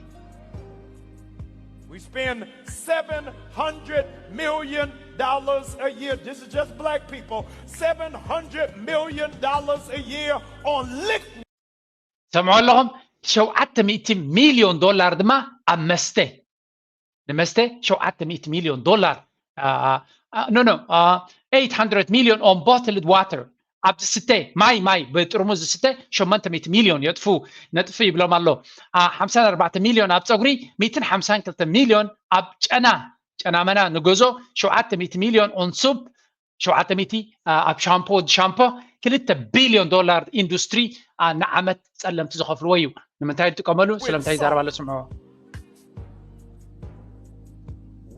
We spend seven hundred million dollars a year. This is just black people. Seven hundred million dollars a year on liquor. ሰምዑ ኣለኹም። ሸውዓተ ሚእቲ ሚልዮን ዶላር ድማ ኣብ መስተ ንመስተ ሸውዓተ ሚእቲ ሚልዮን ዶላር no no eight hundred million on bottled water ኣብ ዝስተ ማይ ማይ ብጥርሙዝ ዝስተ ሸሞንተ ሚእቲ ሚልዮን የጥፉ ነጥፊ ይብሎም ኣሎ። ሓምሳን ኣርባዕተ ሚልዮን ኣብ ፀጉሪ ሚእትን ሓምሳን ክልተ ሚልዮን ኣብ ጨና ጨናመና ንገዞ ሸውዓተ ሚእቲ ሚልዮን on soup ሸውዓተ ሚእቲ ኣብ ሻምፖ ወዲ ሻምፖ ክልተ ቢልዮን ዶላር ኢንዱስትሪ ንዓመት ጸለምቲ ዝኸፍልዎ እዩ። ንምንታይ ዝጥቀመሉ ስለምንታይ ይዛረብ ኣሎ ስምዕዎ።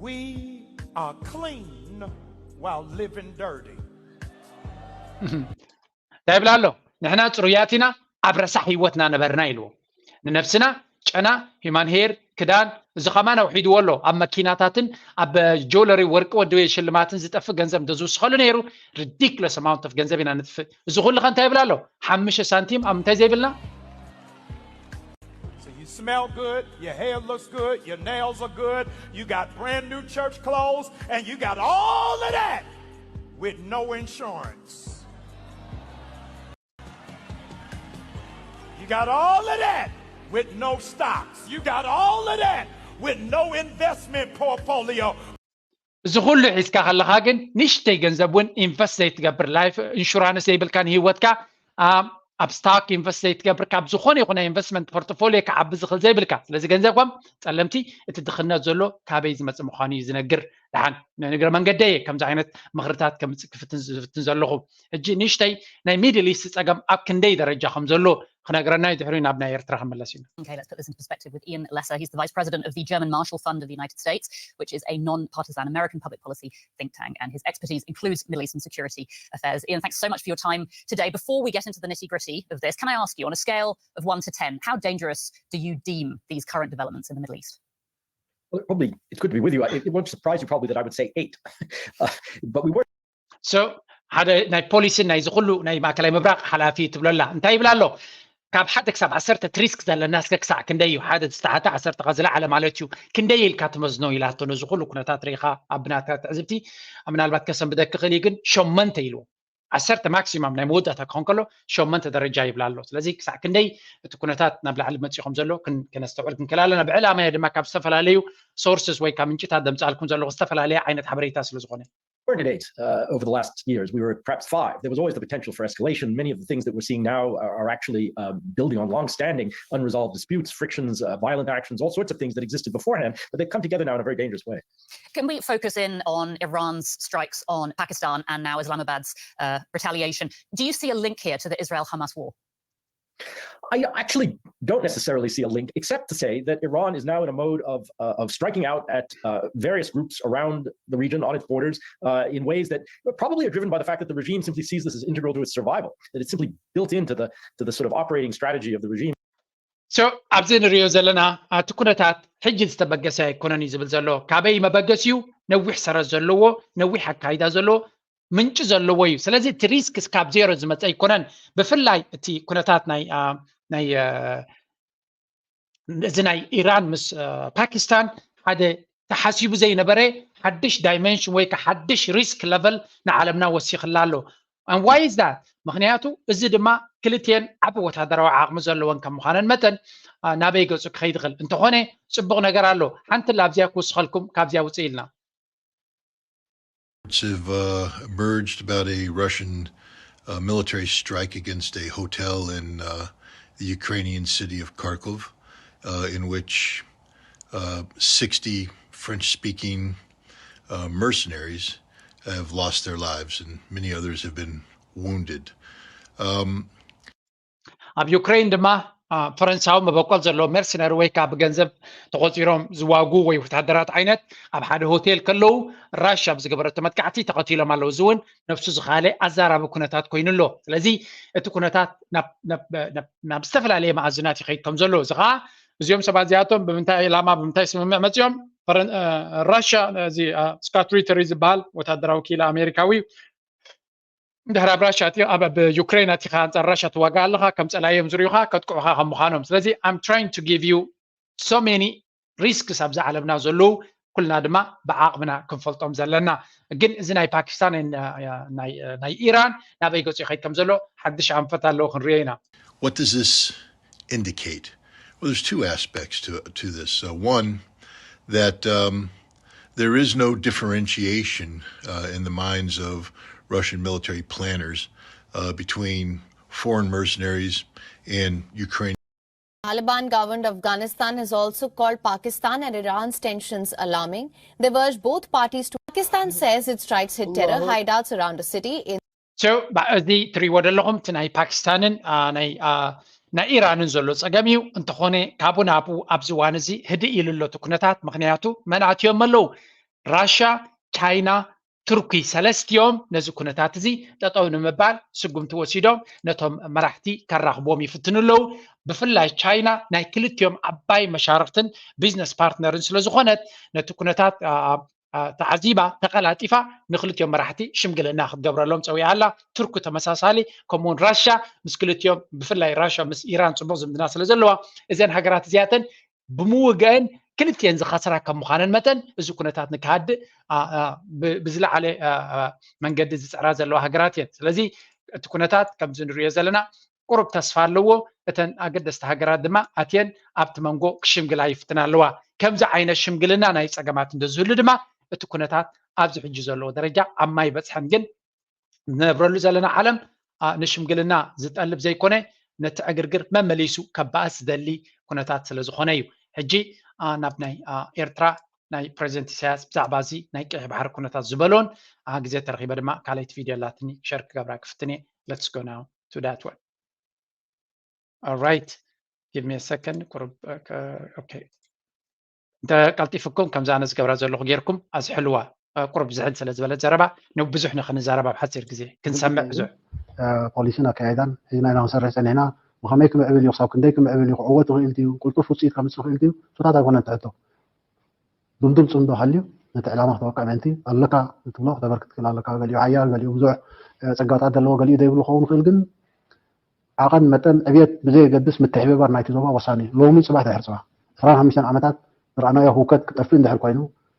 We are clean while living dirty. እንታይ ይብል ኣሎ? ንሕና ጽሩያት ኢና ኣብ ረሳሕ ህይወትና ነበርና ኢልዎ። ንነብስና ጨና፣ ሂማን ሄር፣ ክዳን፣ እዚ ከማን ኣውሒድዎ ኣሎ። ኣብ መኪናታትን ኣብ ጆለሪ ወርቂ ወዲ ሽልማትን ዝጠፍእ ገንዘብ እንተዝውስኸሉ ነይሩ፣ ridiculous amount of ገንዘብ ኢና ንጥፍእ። እዚ ኩሉ ከ እንታይ ይብል ኣሎ? ሓሙሽተ ሳንቲም ኣብ እንታይ ዘይብልና? So you smell good, your hair looks good, your nails are good, you got brand new church clothes, and you got all of that with no insurance. You got all of that with no stocks. You got all of that with no investment portfolio. እዚ ኩሉ ሒዝካ ከለካ ግን ንእሽተይ ገንዘብ እውን ኢንቨስት ዘይትገብር፣ ላይፍ ኢንሹራንስ ዘይብልካ ንህይወትካ፣ ኣብ ስታክ ኢንቨስት ዘይትገብር፣ ካብ ዝኾነ ይኹን ናይ ኢንቨስትመንት ፖርትፎሊዮ ክዓቢ ዝኽእል ዘይብልካ። ስለዚ ገንዘብኩም ጸለምቲ፣ እቲ ድኽነት ዘሎ ካበይ ዝመጽእ ምዃኑ እዩ ዝነግር። ደሓን ንእግረ መንገደይ ከምዚ ዓይነት ምኽርታት ከምጽእ ክፍትን ዝፍትን ዘለኹ። ሕጂ ንእሽተይ ናይ ሚድል ኢስት ጸገም ኣብ ክንደይ ደረጃ ከም ዘሎ ክነግረና እዩ። ድሕሪ ናብ ናይ ኤርትራ ክንመለስ ኢና። Okay, let's put this into perspective with Ian Lesser. He's the vice president of the German Marshall Fund of the United States, which is a non partisan American public policy think tank, and his expertise includes Middle Eastern security affairs. Ian, thanks so much for your time today. Before we get into the nitty gritty of this, can I ask you, on a scale of one to ten, how dangerous do you deem these current developments in the Middle East? Well, it probably it's good to be with you. It, it won't surprise you probably that I would say eight, uh, but we were So ሓደ ናይ ፖሊሲን ናይዚ ኩሉ ናይ ማእከላይ ምብራቕ ሓላፊ ትብለላ እንታይ ይብላ ኣሎ? ካብ ሓደ ክሳብ ዓሰርተ እቲ ሪስክ ዘለና እስከ ክሳዕ ክንደይ እዩ? ሓደ ዝተሓተ ዓሰርተ ካብ ዝለዓለ ማለት እዩ። ክንደይ ኢልካ ትመዝኖ ኢላቶ። ነዚ ኩሉ ኩነታት ርኢኻ ኣብ ብናትካ ትዕዝብቲ ምናልባት ከሰንብደክ ክኽእል እዩ፣ ግን ሸመንተ ኢልዎ። ዓሰርተ ማክሲማም ናይ መወዳእታ ክኾን ከሎ ሸመንተ ደረጃ ይብላ ኣሎ። ስለዚ ክሳዕ ክንደይ እቲ ኩነታት ናብ ላዕሊ መፂኡ ከም ዘሎ ክን- ከነስተውዕል ክንክእል ኣለና። ብዕላማ ድማ ካብ ዝተፈላለዩ ሶርስስ ወይ ካብ ምንጭታት ደምፃልኩም ዘለኹ ዝተፈላለየ ዓይነት ሓበሬታ ስለ ዝኾነ። We're at eight uh, over the last years. We were at perhaps five. There was always the potential for escalation. Many of the things that we're seeing now are, are actually um, building on long-standing unresolved disputes, frictions, uh, violent actions, all sorts of things that existed beforehand, but they've come together now in a very dangerous way. Can we focus in on Iran's strikes on Pakistan and now Islamabad's uh, retaliation? Do you see a link here to the Israel Hamas war? I actually don't necessarily see a link, except to say that Iran is now in a mode of uh, of striking out at uh, various groups around the region on its borders uh, in ways that probably are driven by the fact that the regime simply sees this as integral to its survival, that it's simply built into the to the sort of operating strategy of the regime. So ኣብዚ ንሪኦ ዘለና እቲ ኩነታት ሕጂ ዝተበገሰ ኣይኮነን እዩ ዝብል ዘሎ። ካበይ መበገሲኡ? ነዊሕ ሰረት ዘለዎ፣ ነዊሕ ኣካይዳ ዘለዎ፣ ምንጪ ዘለዎ እዩ። ስለዚ እቲ ሪስክ ካብ ዜሮ ዝመፀ ኣይኮነን። ብፍላይ እቲ ኩነታት ናይ ናይ እዚ ናይ ኢራን ምስ ፓኪስታን ሓደ ተሓሲቡ ዘይነበረ ሓድሽ ዳይመንሽን ወይ ከዓ ሓድሽ ሪስክ ለቨል ንዓለምና ወሲኽላ ኣሎ። And why is that? ምክንያቱ እዚ ድማ ክልቲኤን ዓቢ ወታደራዊ ዓቕሚ ዘለወን ከም ምዃነን መጠን ናበይ ገፁ ክኸይድ ይኽእል። እንተኾነ ፅቡቕ ነገር ኣሎ። ሓንቲ ላብዚያ ክውስኸልኩም ካብዚያ ውፅእ ኢልና። Have uh, emerged about a Russian uh, military strike against a hotel in uh, the Ukrainian city of Kharkov, uh, in which uh, sixty French speaking uh, mercenaries have lost their lives and many others have been wounded. Um, ኣብ ዩክሬን ድማ ፈረንሳዊ መበቆል ዘለዎ ሜርሰነሪ ወይ ከዓ ብገንዘብ ተቆፂሮም ዝዋጉ ወይ ወታደራት ዓይነት ኣብ ሓደ ሆቴል ከለዉ ራሽያ ብዝገበረቶ መጥቃዕቲ ተቐቲሎም ኣለዉ። እዚ እውን ነብሱ ዝኻለ ኣዛራቢ ኩነታት ኮይኑ ኣሎ። ስለዚ እቲ ኩነታት ናብ ዝተፈላለየ መኣዝናት ይኸይድ ከም ዘሎ፣ እዚ ከዓ እዚኦም ሰባት እዚኣቶም ብምንታይ ዕላማ ብምንታይ ስምምዕ መፂኦም? ራሽያ እዚ ስካት ሪተሪ ዝበሃል ወታደራዊ ክኢላ ኣሜሪካዊ ድሕሪ ኣብ ራሽያ ኣብ ዩክሬን ኣቲኻ ኣንፃር ራሽያ ትዋጋ ኣለኻ ከም ፀላዮም ዝርዩኻ ከጥቅዑኻ ከም ምዃኖም። ስለዚ I'm trying to give you so many risks ኣብዚ ዓለምና ዘለዉ ኩልና ድማ ብዓቕምና ክንፈልጦም ዘለና። ግን እዚ ናይ ፓኪስታን ናይ ኢራን ናበይ ገፁ ይኸይድ ከም ዘሎ ሓድሽ ኣንፈት ኣለዎ ክንሪኦ ኢና። What does this indicate? Well, there's two aspects to, to this. Uh, one, that um, there is no differentiation uh, in the minds of Russian military planners uh, between foreign mercenaries and Ukraine. Taliban governed Afghanistan has also called Pakistan and Iran's tensions alarming. They've urged both parties to. Pakistan says its strikes hit terror hideouts around the city. In So እዚ ትሪእዎ ዘለኹም እቲ ናይ ፓኪስታንን ናይ ኢራንን ዘሎ ፀገም እዩ። እንተኾነ ካብኡ ናብኡ ኣብዚ እዋን እዚ ህድእ ኢሉ ኣሎ እቲ ኩነታት። ምክንያቱ መን ኣትዮም ኣለዉ? ራሽያ፣ ቻይና፣ ቱርኪ ሰለስቲኦም ነዚ ኩነታት እዚ ጠጠው ንምባል ስጉምቲ ወሲዶም ነቶም መራሕቲ ከራኽብዎም ይፍትኑ ኣለዉ። ብፍላይ ቻይና ናይ ክልቲኦም ዓባይ መሻርክትን ቢዝነስ ፓርትነርን ስለ ዝኾነት ነቲ ኩነታት ተዓዚባ ተቐላጢፋ ንክልቲኦም መራሕቲ ሽምግልና ክትገብረሎም ፀዊዓ ኣላ። ቱርኪ ተመሳሳሊ፣ ከምኡውን ራሻ ምስ ክልቲኦም፣ ብፍላይ ራሻ ምስ ኢራን ፅቡቕ ዝምድና ስለ ዘለዋ እዘን ሃገራት እዚኣተን ብምውግአን ክልቲኤን ዝኸስራ ከም ምዃነን መጠን እዚ ኩነታት ንክሃድእ ብዝለዓለ መንገዲ ዝፅዕራ ዘለዋ ሃገራት እየን። ስለዚ እቲ ኩነታት ከምዚ ንሪኦ ዘለና ቁሩብ ተስፋ ኣለዎ። እተን ኣገደስቲ ሃገራት ድማ ኣትየን ኣብቲ መንጎ ክሽምግላ ይፍትና ኣለዋ። ከምዚ ዓይነት ሽምግልና ናይ ፀገማት እንተዝህሉ ድማ እቲ ኩነታት ኣብዚ ሕጂ ዘለዎ ደረጃ ኣብ ማይ በፅሐን። ግን ንነብረሉ ዘለና ዓለም ንሽምግልና ዝጠልብ ዘይኮነ ነቲ ዕግርግር መመሊሱ ከባእስ ዝደሊ ኩነታት ስለ ዝኾነ እዩ። ሕጂ ናብ ናይ ኤርትራ ናይ ፕሬዚደንት ኢሳያስ ብዛዕባ እዚ ናይ ቀይሕ ባሕሪ ኩነታት ዝበሎን ግዜ ተረኺበ ድማ ካልኣይቲ ቪድዮ ኣላትኒ ሸር ክገብራ ክፍትን እየ። Let's go now to that one. All right, give me a second. ቁሩብ okay እንተ ቀልጢፍኩም ከምዛ ኣነ ዝገብራ ዘለኹ ጌርኩም ኣዝሕልዋ። ቁሩብ ዝሕል ስለ ዝበለት ዘረባ ንብዙሕ ንክንዛረብ ኣብ ሓፂር ግዜ ክንሰምዕ ብዙሕ ፖሊሲን ኣካያይዳን ሒዝና ኢና ክንሰርሕ ፀኒሕና። ብኸመይ ክምዕብል እዩ፣ ክሳብ ክንደይ ክምዕብል እዩ፣ ክዕወት ይኽእል ድዩ፣ ቅልጡፍ ውፅኢት ከምፅእ ይኽእል ድዩ፣ እሱታት ኣይኮነን ትሕቶ። ድምዱም ፅምዶ ሃልዩ ነቲ ዕላማ ክተወቅዕ ምእንቲ ኣለካ ትብሎ ክተበርክት ክእል ኣለካ። ገሊኡ ሓያል፣ ገሊኡ ብዙሕ ፀጋታት ዘለዎ፣ ገሊኡ ዘይብሉ ክኸውን ይኽእል። ግን ዓቐን መጠን ዕብየት ብዘየገድስ ምትሕብባር ናይቲ ዞባ ወሳኒ እዩ። ሎምን ፅባሕ ድሕሪ ፅባሕ ዕስራን ሓሙሽተን ዓመታት ዝረኣናዮ ህውከት ክጠፍእ እንድሕር ኮይኑ፣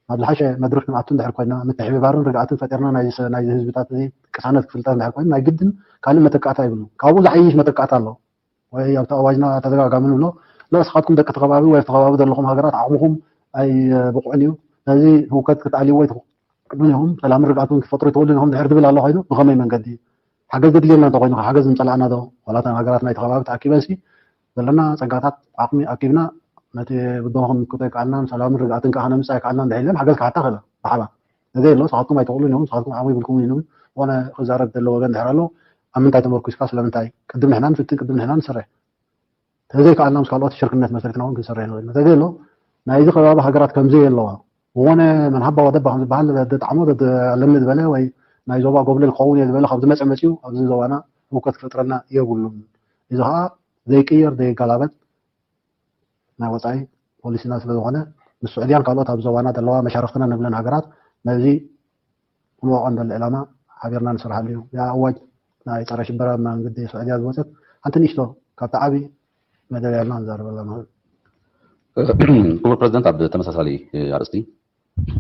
ናብ ዝሓሸ መድርኽ ክንኣቱ እንድሕር ኮይና፣ ምትሕብባርን ርግኣትን ፈጢርና ናይዚ ህዝብታት እዚ ቅሳነት ክፍልጠር እንድሕር ኮይኑ፣ ናይ ግድን ካልእ መተካእታ ይብሉ። ካብኡ ዝሓይሽ መተካእታ ኣሎ ወይ ኣብቲ ኣዋጅና ተደጋጋሚ ንብሎ፣ ንስኻትኩም ደቂ ተኸባቢ ወይ ኣብቲ ከባቢ ዘለኹም ሃገራት ዓቕምኹም ኣይብቑዕን እዩ። ነዚ ህውከት ክትኣልዩ ወይ ትቕድሙ ኢኹም፣ ሰላምን ርግኣትን ክትፈጥሩ ትኽእሉ ኢኹም ድሕር ዝብል ኣሎ ኮይኑ፣ ብኸመይ መንገዲ ሓገዝ ዘድልየና እንተኮይኑ ሓገዝ ምፀላእና ዶ ዋላ እተን ሃገራት ናይቲ ከባቢ ተኣኪበን ሲ ዘለና ፀጋታት ዓቕሚ ኣኪብና ነቲ ብድሆ ክንምክቶ ኣይከኣልናን ሰላምን ርግኣትን ከዓ ከነምፅእ ኣይከኣልናን ድሕር ኢለን ሓገዝ ክሓታ ክእላ ብሓባር ነዘ የሎ ንስኻትኩም ኣይትኽእሉን ኢኹም ንስኻትኩም ዓቕሚ ይብልኩምን ኢሉም ዝኾነ ክዛረብ ዘለዎ ወገን ድሕር ኣሎ ኣብ ምንታይ ተመርኩስካ ስለምንታይ ቅድም ንሕና ንፍትን ቅድም ንሕና ንሰርሕ ተዘይከኣልና ምስ ካልኦት ሽርክነት መስሪትና እውን ክንሰርሕ ንኽእል ኢና። ተዘይ ኣሎ ናይዚ ከባቢ ሃገራት ከምዘይ ኣለዋ ዝኾነ መንሃባ ወደባ ከም ዝበሃል ደጣዕሞ ኣለኒ ዝበለ ወይ ናይ ዞባ ጎብለል ክኸውን እየ ዝበለ ካብ ዝመፀ መፂኡ ኣብዚ ዞባና ህውከት ክፈጥረልና የብሉን። እዚ ከዓ ዘይቅየር ዘይገላበጥ ናይ ወፃኢ ፖሊሲና ስለዝኾነ ምስ ስዑድያን ካልኦት ኣብ ዞባና ዘለዋ መሻርክትና ንብለን ሃገራት ነዚ ክንወቆ እንደሊ ዕላማ ሓቢርና ንስርሓሉ እዩ። ያ ኣዋጅ ናይ ፀረ ሽበራ መንገዲ ስዑድያ ዝወፀት ሓንቲ ንእሽቶ ካብቲ ዓብዪ መደብ ጌርና ንዛረበላ ንኽእል። ክቡር ፕረዚደንት ኣብ ተመሳሳሊ ኣርእስቲ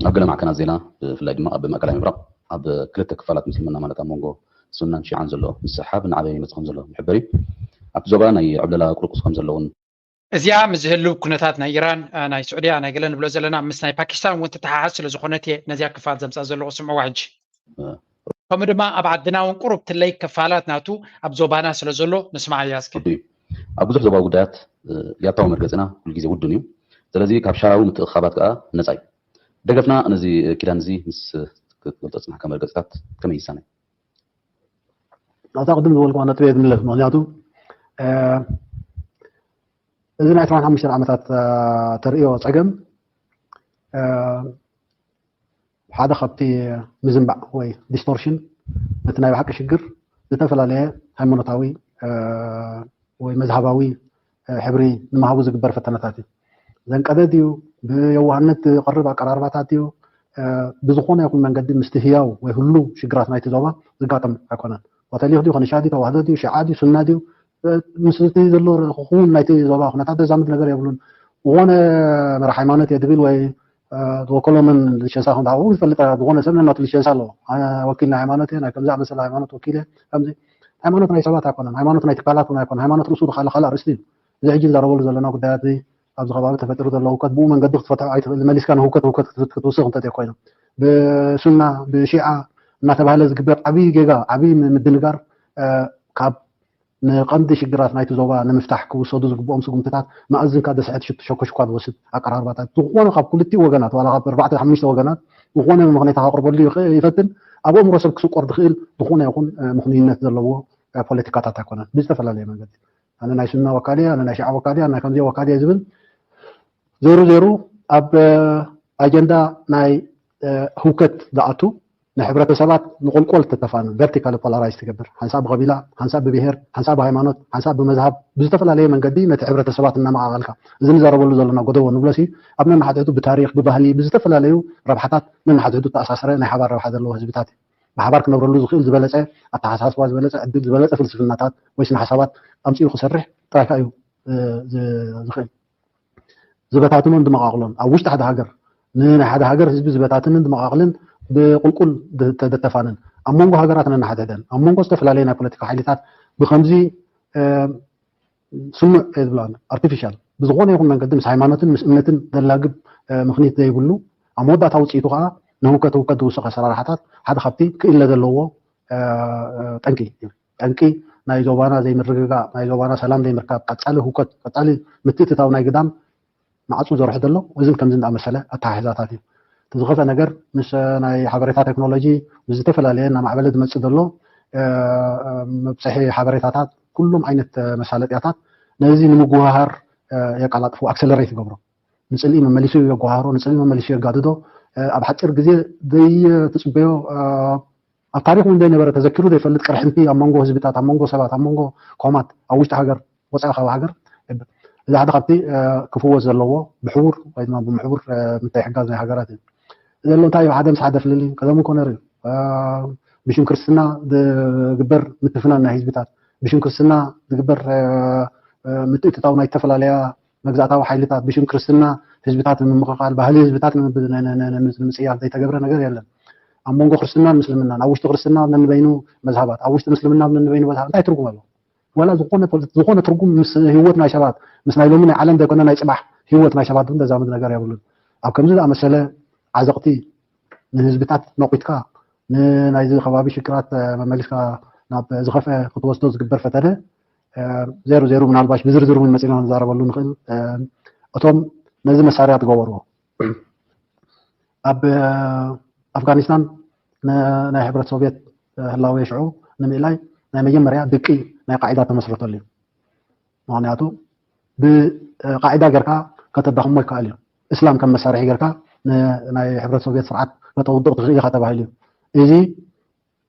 ኣብ ገለ ማዕከናት ዜና ብፍላይ ድማ ኣብ ማእከላይ ምብራቕ ኣብ ክልተ ክፋላት ምስልምና ማለት ኣብ መንጎ ሱናን ሺዓን ዘሎ ምስሕሓብ እናዓበየ ይመፅእ ከም ዘሎ ይሕበር እዩ። ኣብቲ ዞባ ናይ ዕብለላ ቁርቁስ ከም ዘለውን እዚኣ ምስ ዝህልው ኩነታት ናይ ኢራን ናይ ስዑድያ ናይ ገለ ንብሎ ዘለና ምስ ናይ ፓኪስታን እውን ትተሓሓዝ ስለ ዝኾነት እየ ነዚኣ ክፋል ዘምፃ ዘለኹ ስምዕዋ ሕጂ ከምኡ ድማ ኣብ ዓድና እውን ቁሩብ ትለይ ክፋላት ናቱ ኣብ ዞባና ስለ ዘሎ ንስማዓያ እስኪ። ኣብ ብዙሕ ዞባዊ ጉዳያት ያታዊ መርገፅና ኩሉ ግዜ ውዱን እዩ። ስለዚ ካብ ሻራዊ ምትእኽኻባት ከዓ ነፃ እዩ። ደገፍና ነዚ ኪዳን እዚ ምስ ክትገልፆ ፅናሕካ መርገፅታት ከመይ ይሳነ? ኣብታ ቅድም ዝበልኩዋ ነጥቢ እየ ዝምለስ። ምክንያቱ እዚ ናይ ዕስራን ሓሙሽተን ዓመታት ተርእዮ ፀገም ሓደ ካብቲ ምዝንባዕ ወይ ዲስቶርሽን ነቲ ናይ ብሓቂ ሽግር ዝተፈላለየ ሃይማኖታዊ ወይ መዝሃባዊ ሕብሪ ንምሃቡ ዝግበር ፈተነታት እዩ። ዘንቀደ ድዩ ብየዋህነት ዝቐርብ ኣቀራርባታት ድዩ ብዝኾነ ይኹን መንገዲ ምስቲ ህያው ወይ ህሉ ሽግራት ናይቲ ዞባ ዝጋጠም ኣይኮነን። ካቶሊክ ድዩ ከነሻ ድዩ ተዋህዶ ድዩ ሽዓ ድዩ ሱና ድዩ ምስቲ ዘሎ ክውን ናይቲ ዞባ ኩነታት ዘዛምድ ነገር የብሉን። ዝኾነ መራሕ ሃይማኖት እየ ድብል ወይ ዝወከሎምን ሊሸንሳ ከም ዝሃብኡ ዝፈልጥ ዝኾነ ሰብ ነናቱ ሊሸንሳ ኣለዎ። ኣነ ወኪል ናይ ሃይማኖት እየ ናይ ከምዚ ኣመሰለ ሃይማኖት ወኪል እየ ከምዚ ሃይማኖት ናይ ሰባት ኣይኮነን። ሃይማኖት ናይ ትካላት እውን ኣይኮነን። ሃይማኖት ርእሱ ዝካለ ካልእ ኣርእስቲ እዩ። እዚ ሕጂ ንዛረበሉ ዘለና ጉዳያት እዚ ኣብዚ ከባቢ ተፈጢሩ ዘሎ ህውከት ብኡ መንገዲ ክትፈትሖ ኣይትኽእል። መሊስካ ንህውከት ህውከት ክትውስኽ እንተትዮ ኮይኑ ብሱና ብሺዓ እናተባህለ ዝግበር ዓብዪ ጌጋ ዓብዪ ምድንጋር ካብ ንቐንዲ ሽግራት ናይቲ ዞባ ንምፍታሕ ክውሰዱ ዝግብኦም ስጉምትታት መኣዝንካ ደስሕት ሽቱ ሸኮሽኳ ዝወስድ ኣቀራርባታት ዝኾነ ካብ ክልቲኡ ወገናት ዋላ ካብ ኣርባዕተ ሓሙሽተ ወገናት ዝኾነ መመኽነይታ ከቕርበሉ ይፈትን ኣብ ኣእምሮ ሰብ ክስቆር ዝኽእል ዝኾነ ይኹን ምኽንይነት ዘለዎ ፖለቲካታት ኣይኮነን ብዝተፈላለየ መንገዲ ኣነ ናይ ሱና ወካል እየ ኣነ ናይ ሽዓ ወካል እየ ኣነ ከምዚ ወካል እየ ዝብል ዜሩ ዜሩ ኣብ ኣጀንዳ ናይ ህውከት ዝኣቱ ንሕብረተሰባት ንቆልቆል ተተፋንን ቨርቲካል ፖላራይዝ ትገብር። ሓንሳብ ብቐቢላ፣ ሓንሳብ ብብሄር፣ ሓንሳብ ብሃይማኖት፣ ሓንሳብ ብመዝሃብ፣ ብዝተፈላለየ መንገዲ ነቲ ሕብረተሰባት እናመቓቐልካ፣ እዚ ንዛረበሉ ዘለና ጎደቦ ንብሎ ሲ ኣብ ነንሓድሕዱ ብታሪኽ፣ ብባህሊ፣ ብዝተፈላለዩ ረብሓታት ነንሓድሕዱ ተኣሳሰረ ናይ ሓባር ረብሓ ዘለዎ ህዝብታት እዩ። ብሓባር ክነብረሉ ዝኽእል ዝበለፀ ኣተሓሳስባ፣ ዝበለፀ ዕድል፣ ዝበለፀ ፍልስፍናታት ወይ ስነ ሓሳባት ኣምፂኡ ክሰርሕ ጥራይካ እዩ ዝኽእል። ዝበታትኖን ዝመቓቕሎን ኣብ ውሽጢ ሓደ ሃገር፣ ንናይ ሓደ ሃገር ህዝቢ ዝበታትንን ዝመቓቕልን ብቁልቁል ተደተፋንን ኣብ መንጎ ሃገራት ነናሓድሕደን ኣብ መንጎ ዝተፈላለዩ ናይ ፖለቲካ ሓይልታት ብከምዚ ስሙዕ ዝብላ ኣርቲፊሻል ብዝኾነ ይኹን መንገዲ ምስ ሃይማኖትን ምስ እምነትን ዘላግብ ምኽኒት ዘይብሉ ኣብ መወዳእታ ውፅኢቱ ከዓ ንህውከት ህውከት ዝውስኽ ኣሰራርሓታት ሓደ ካብቲ ክእለ ዘለዎ ጠንቂ እዩ። ጠንቂ ናይ ዞባና ዘይምርግጋእ፣ ናይ ዞባና ሰላም ዘይምርካብ፣ ቀፃሊ ህውከት፣ ቀፃሊ ምትእትታው ናይ ግዳም ማዕፁ ዘርሑ ዘሎ እዝን ከምዚ እንዳመሰለ ኣተሓሕዛታት እዩ። እቲ ዝኸፍአ ነገር ምስ ናይ ሓበሬታ ቴክኖሎጂ ብዝተፈላለየ እናማዕበለ ዝመፅእ ዘሎ መብፅሒ ሓበሬታታት ኩሎም ዓይነት መሳለጥያታት ነዚ ንምጉሃር የቀላጥፉ፣ ኣክሰለሬት ይገብሮ። ንፅልኢ መመሊሱ የጓሃሮ፣ ንፅልኢ መመሊሱ የጋድዶ። ኣብ ሓፂር ግዜ ዘይትፅበዮ ኣብ ታሪክ እውን ዘይነበረ ተዘኪሩ ዘይፈልጥ ቅርሕንቲ ኣብ መንጎ ህዝብታት፣ ኣብ መንጎ ሰባት፣ ኣብ መንጎ ኮማት፣ ኣብ ውሽጢ ሃገር፣ ወፃኢ ካብ ሃገር እዚ ሓደ ካብቲ ክፍወስ ዘለዎ ብሕቡር ወይ ድማ ብምሕቡር ምትሕጋዝ ናይ ሃገራት እዩ። ዘሎ እንታይ እዩ? ሓደ ምስ ሓደ ፍልልይ ቀደም እኮ ነይሩ እዩ። ብሽም ክርስትና ዝግበር ምትፍናን ናይ ህዝብታት፣ ብሽም ክርስትና ዝግበር ምትእትታው ናይ ዝተፈላለያ መግዛእታዊ ሓይልታት፣ ብሽም ክርስትና ህዝብታት ንምምቕቓል፣ ባህሊ ህዝብታት ንምጽያር ዘይተገብረ ነገር የለን። ኣብ መንጎ ክርስትናን ምስልምናን፣ ኣብ ውሽጢ ክርስትና ነንበይኑ መዝሃባት፣ ኣብ ውሽጢ ምስልምና ነንበይኑ መዝሃብ እንታይ ትርጉም ኣለዎ? ዋላ ዝኾነ ፖለቲ-፣ ዝኾነ ትርጉም ምስ ህይወት ናይ ሰባት፣ ምስ ናይ ሎሚ ናይ ዓለም ዘይኮነ ናይ ጽባሕ ህይወት ናይ ሰባት እውን ዘዛምድ ነገር የብሉን። ኣብ ከምዚ ዝኣመሰለ ዓዘቕቲ ንህዝብታት ነቑትካ፣ ንናይዚ ከባቢ ሽግራት መመሊስካ ናብ ዝኸፍአ ክትወስዶ ዝግበር ፈተነ ዜሮ ዜሮ ምናልባሽ ብዝርዝር እውን መፂና ንዛረበሉ ንኽእል። እቶም ነዚ መሳርያ ትገበርዎ ኣብ ኣፍጋኒስታን ናይ ሕብረት ሶቪየት ህላወ ሽዑ ንምእላይ ናይ መጀመርያ ድቂ ናይ ቃዒዳ ተመስረተሉ እዩ። ምክንያቱ ብቃዒዳ ጌርካ ከተዳኽሞ ይከኣል እዩ። እስላም ከም መሳርሒ ጌርካ ናይ ሕብረት ሶቪየት ስርዓት ከተውድቕ ትኽእል ኢኻ ተባሂሉ እዩ። እዚ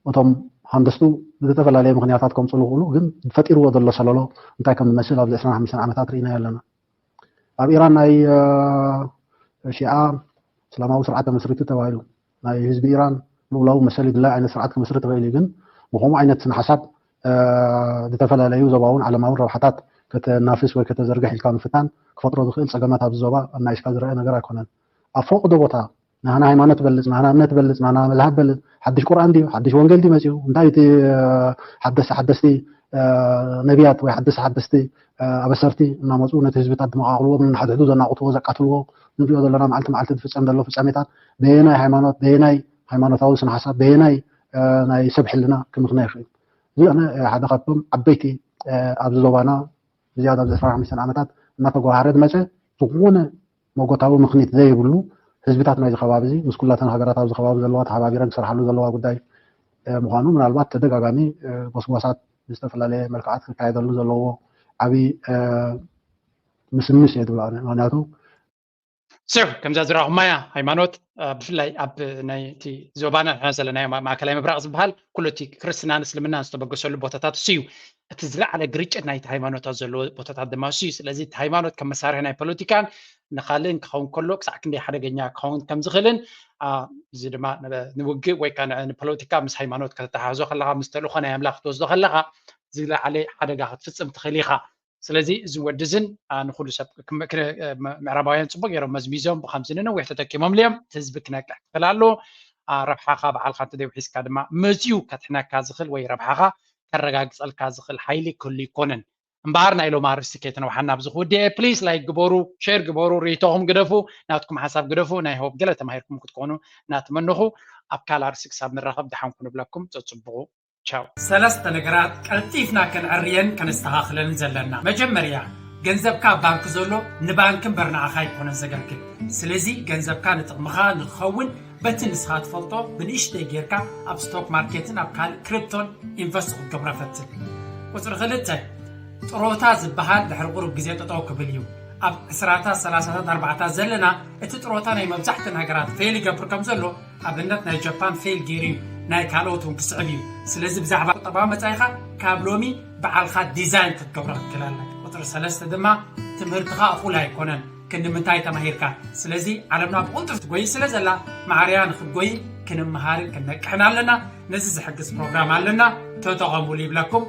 እቶም ሃንደስቱ ብዝተፈላለየ ምክንያታት ከምፅሉ ይኽእሉ፣ ግን ፈጢርዎ ዘሎ ሰለሎ እንታይ ከም ዝመስል ኣብዚ ዕስራን ሓሙሽተን ዓመታት ርኢናዮ ኣለና። ኣብ ኢራን ናይ ሺዓ እስላማዊ ስርዓት ተመስሪቱ ተባሂሉ። ናይ ህዝቢ ኢራን ልኡላዊ መሰል ይድላይ ዓይነት ስርዓት ክምስርት ይኽእል እዩ፣ ግን ብከምኡ ዓይነት ስነ ሓሳብ ዝተፈላለዩ ዞባውን ዓለማውን ረብሓታት ከተናፍስ ወይ ከተዘርግሕ ኢልካ ምፍታን ክፈጥሮ ዝኽእል ፀገማት ኣብዚ ዞባ ኣናይስካ ዝረአ ነገር ኣይኮነን። ኣብ ፈቕዶ ቦታ ናህና ሃይማኖት በልፅ፣ ናህና እምነት በልፅ፣ ናህና መዝሃብ በልፅ፣ ሓድሽ ቁርኣን ድዩ ሓድሽ ወንጌል ድዩ መፅኡ? እንታይ እቲ ሓደስቲ ሓደስቲ ነቢያት ወይ ሓደስቲ ሓደስቲ ኣበሰርቲ እናመፁ ነቲ ህዝብታት ዝመቓቕልዎ፣ ንሓድሕዱ ዘናቑትዎ፣ ዘቃትልዎ ንሪኦ ዘለና መዓልቲ መዓልቲ ዝፍፀም ዘሎ ፍፃሜታት በየናይ ሃይማኖት፣ በየናይ ሃይማኖታዊ ስነ ሓሳብ፣ በየናይ ናይ ሰብ ሕልና ክምኽነ ይኽእል? እዚ ኣነ ሓደ ካብቶም ዓበይቲ ኣብዚ ዞባና ብዝያዳ ኣብዚ ዕስራን ሓሙሽተን ዓመታት እናተጓሃረ ዝመፀ ዝኾነ መጎታዊ ምኽኒት ዘይብሉ ህዝብታት ናይዚ ከባቢ እዚ ምስ ኩላተን ሃገራት ኣብዚ ከባቢ ዘለዋ ተሓባቢረን ክሰርሓሉ ዘለዋ ጉዳይ ምዃኑ ምናልባት ተደጋጋሚ ጎስጓሳት ብዝተፈላለየ መልክዓት ክካየደሉ ዘለዎ ዓብዪ ምስምስ እየ ዝብሎ ኣነ። ምክንያቱ ስዑ ከምዛ ዝረኹማያ ሃይማኖት ብፍላይ ኣብ ናይ እቲ ዞባና ንሕና ዘለና ማእከላይ ምብራቕ ዝበሃል ኩሉ እቲ ክርስትናን እስልምናን ዝተበገሰሉ ቦታታት እሱ እዩ። እቲ ዝለዓለ ግርጭት ናይቲ ሃይማኖታት ዘለዎ ቦታታት ድማ እሱ እዩ። ስለዚ እቲ ሃይማኖት ከም መሳርሒ ናይ ፖለቲካን ንካልእን ክኸውን ከሎ ክሳዕ ክንደይ ሓደገኛ ክኸውን ከም ዝኽእልን እዚ ድማ ንውግእ ወይ ከዓ ንፖለቲካ ምስ ሃይማኖት ከተተሓሕዞ ከለካ ምስ ተልእኮ ናይ ኣምላኽ ክትወስዶ ከለካ ዝለዓለ ሓደጋ ክትፍፅም ትኽእል ኢኻ። ስለዚ እዚ ወዲ እዝን ንኩሉ ሰብ ምዕራባውያን ፅቡቅ ገይሮም መዝሚዞም ብከምዚ ንነዊሕ ተጠቂሞም ልዮም ህዝቢ ክነቅሕ ክኽእል ኣሎ። ረብሓኻ በዓልካ እንተደይውሒስካ ድማ መፅኡ ከትሕነካ ዝኽእል ወይ ረብሓኻ ከረጋግፀልካ ዝኽእል ሓይሊ ክህሉ ይኮንን። እምበኣር ናይ ሎም ኣርእስቲ ከይተነውሓና ኣብዚ ክውድኤ ፕሊስ ላይክ ግበሩ፣ ሼር ግበሩ፣ ርእይቶኹም ግደፉ፣ ናትኩም ሓሳብ ግደፉ። ናይ ሆፕ ገለ ተማሂርኩም ክትኮኑ እናተመነኹ ኣብ ካልእ ኣርእስቲ ክሳብ ንራኸብ ደሓን ኩኑ ብለኩም። ፀፅቡቑ። ቻው። ሰለስተ ነገራት ቀልጢፍና ከነዕርየን ከነስተኻኽለንን ዘለና። መጀመርያ፣ ገንዘብካ ኣብ ባንክ ዘሎ ንባንክ እምበር ንዓኻ ኣይኮነን ዘገልግል። ስለዚ ገንዘብካ ንጥቕምኻ ንክኸውን በቲ ንስኻ ትፈልጦ ብንእሽተይ ጌርካ ኣብ ስቶክ ማርኬትን ኣብ ካልእ ክሪፕቶን ኢንቨስት ክትገብሮ ፈትን። ቁፅሪ ክልተ፣ ጥሮታ ዝበሃል ድሕሪ ቁሩብ ግዜ ጠጠው ክብል እዩ። ኣብ ዕስራታት ሰላሳታት ኣርባዕታት ዘለና እቲ ጥሮታ ናይ መብዛሕትእን ሃገራት ፌል ይገብር ከም ዘሎ ኣብነት ናይ ጃፓን ፌል ገይሩ እዩ። ናይ ካልኦት እውን ክስዕብ እዩ። ስለዚ ብዛዕባ ቁጠባዊ መጻኢኻ ካብ ሎሚ ባዕልኻ ዲዛይን ክትገብሮ ክትክእል ኣለካ። ቁፅሪ ሰለስተ ድማ ትምህርትኻ እኹል ኣይኮነን። ክንዲ ምንታይ ተማሂርካ? ስለዚ ዓለምና ብቕልጡፍ ትጎይ ስለ ዘላ ማዕርያ ንክትጎይ ክንምሃርን ክንነቅሕን ኣለና። ነዚ ዝሕግዝ ፕሮግራም ኣለና፣ ተጠቐሙሉ ይብለኩም።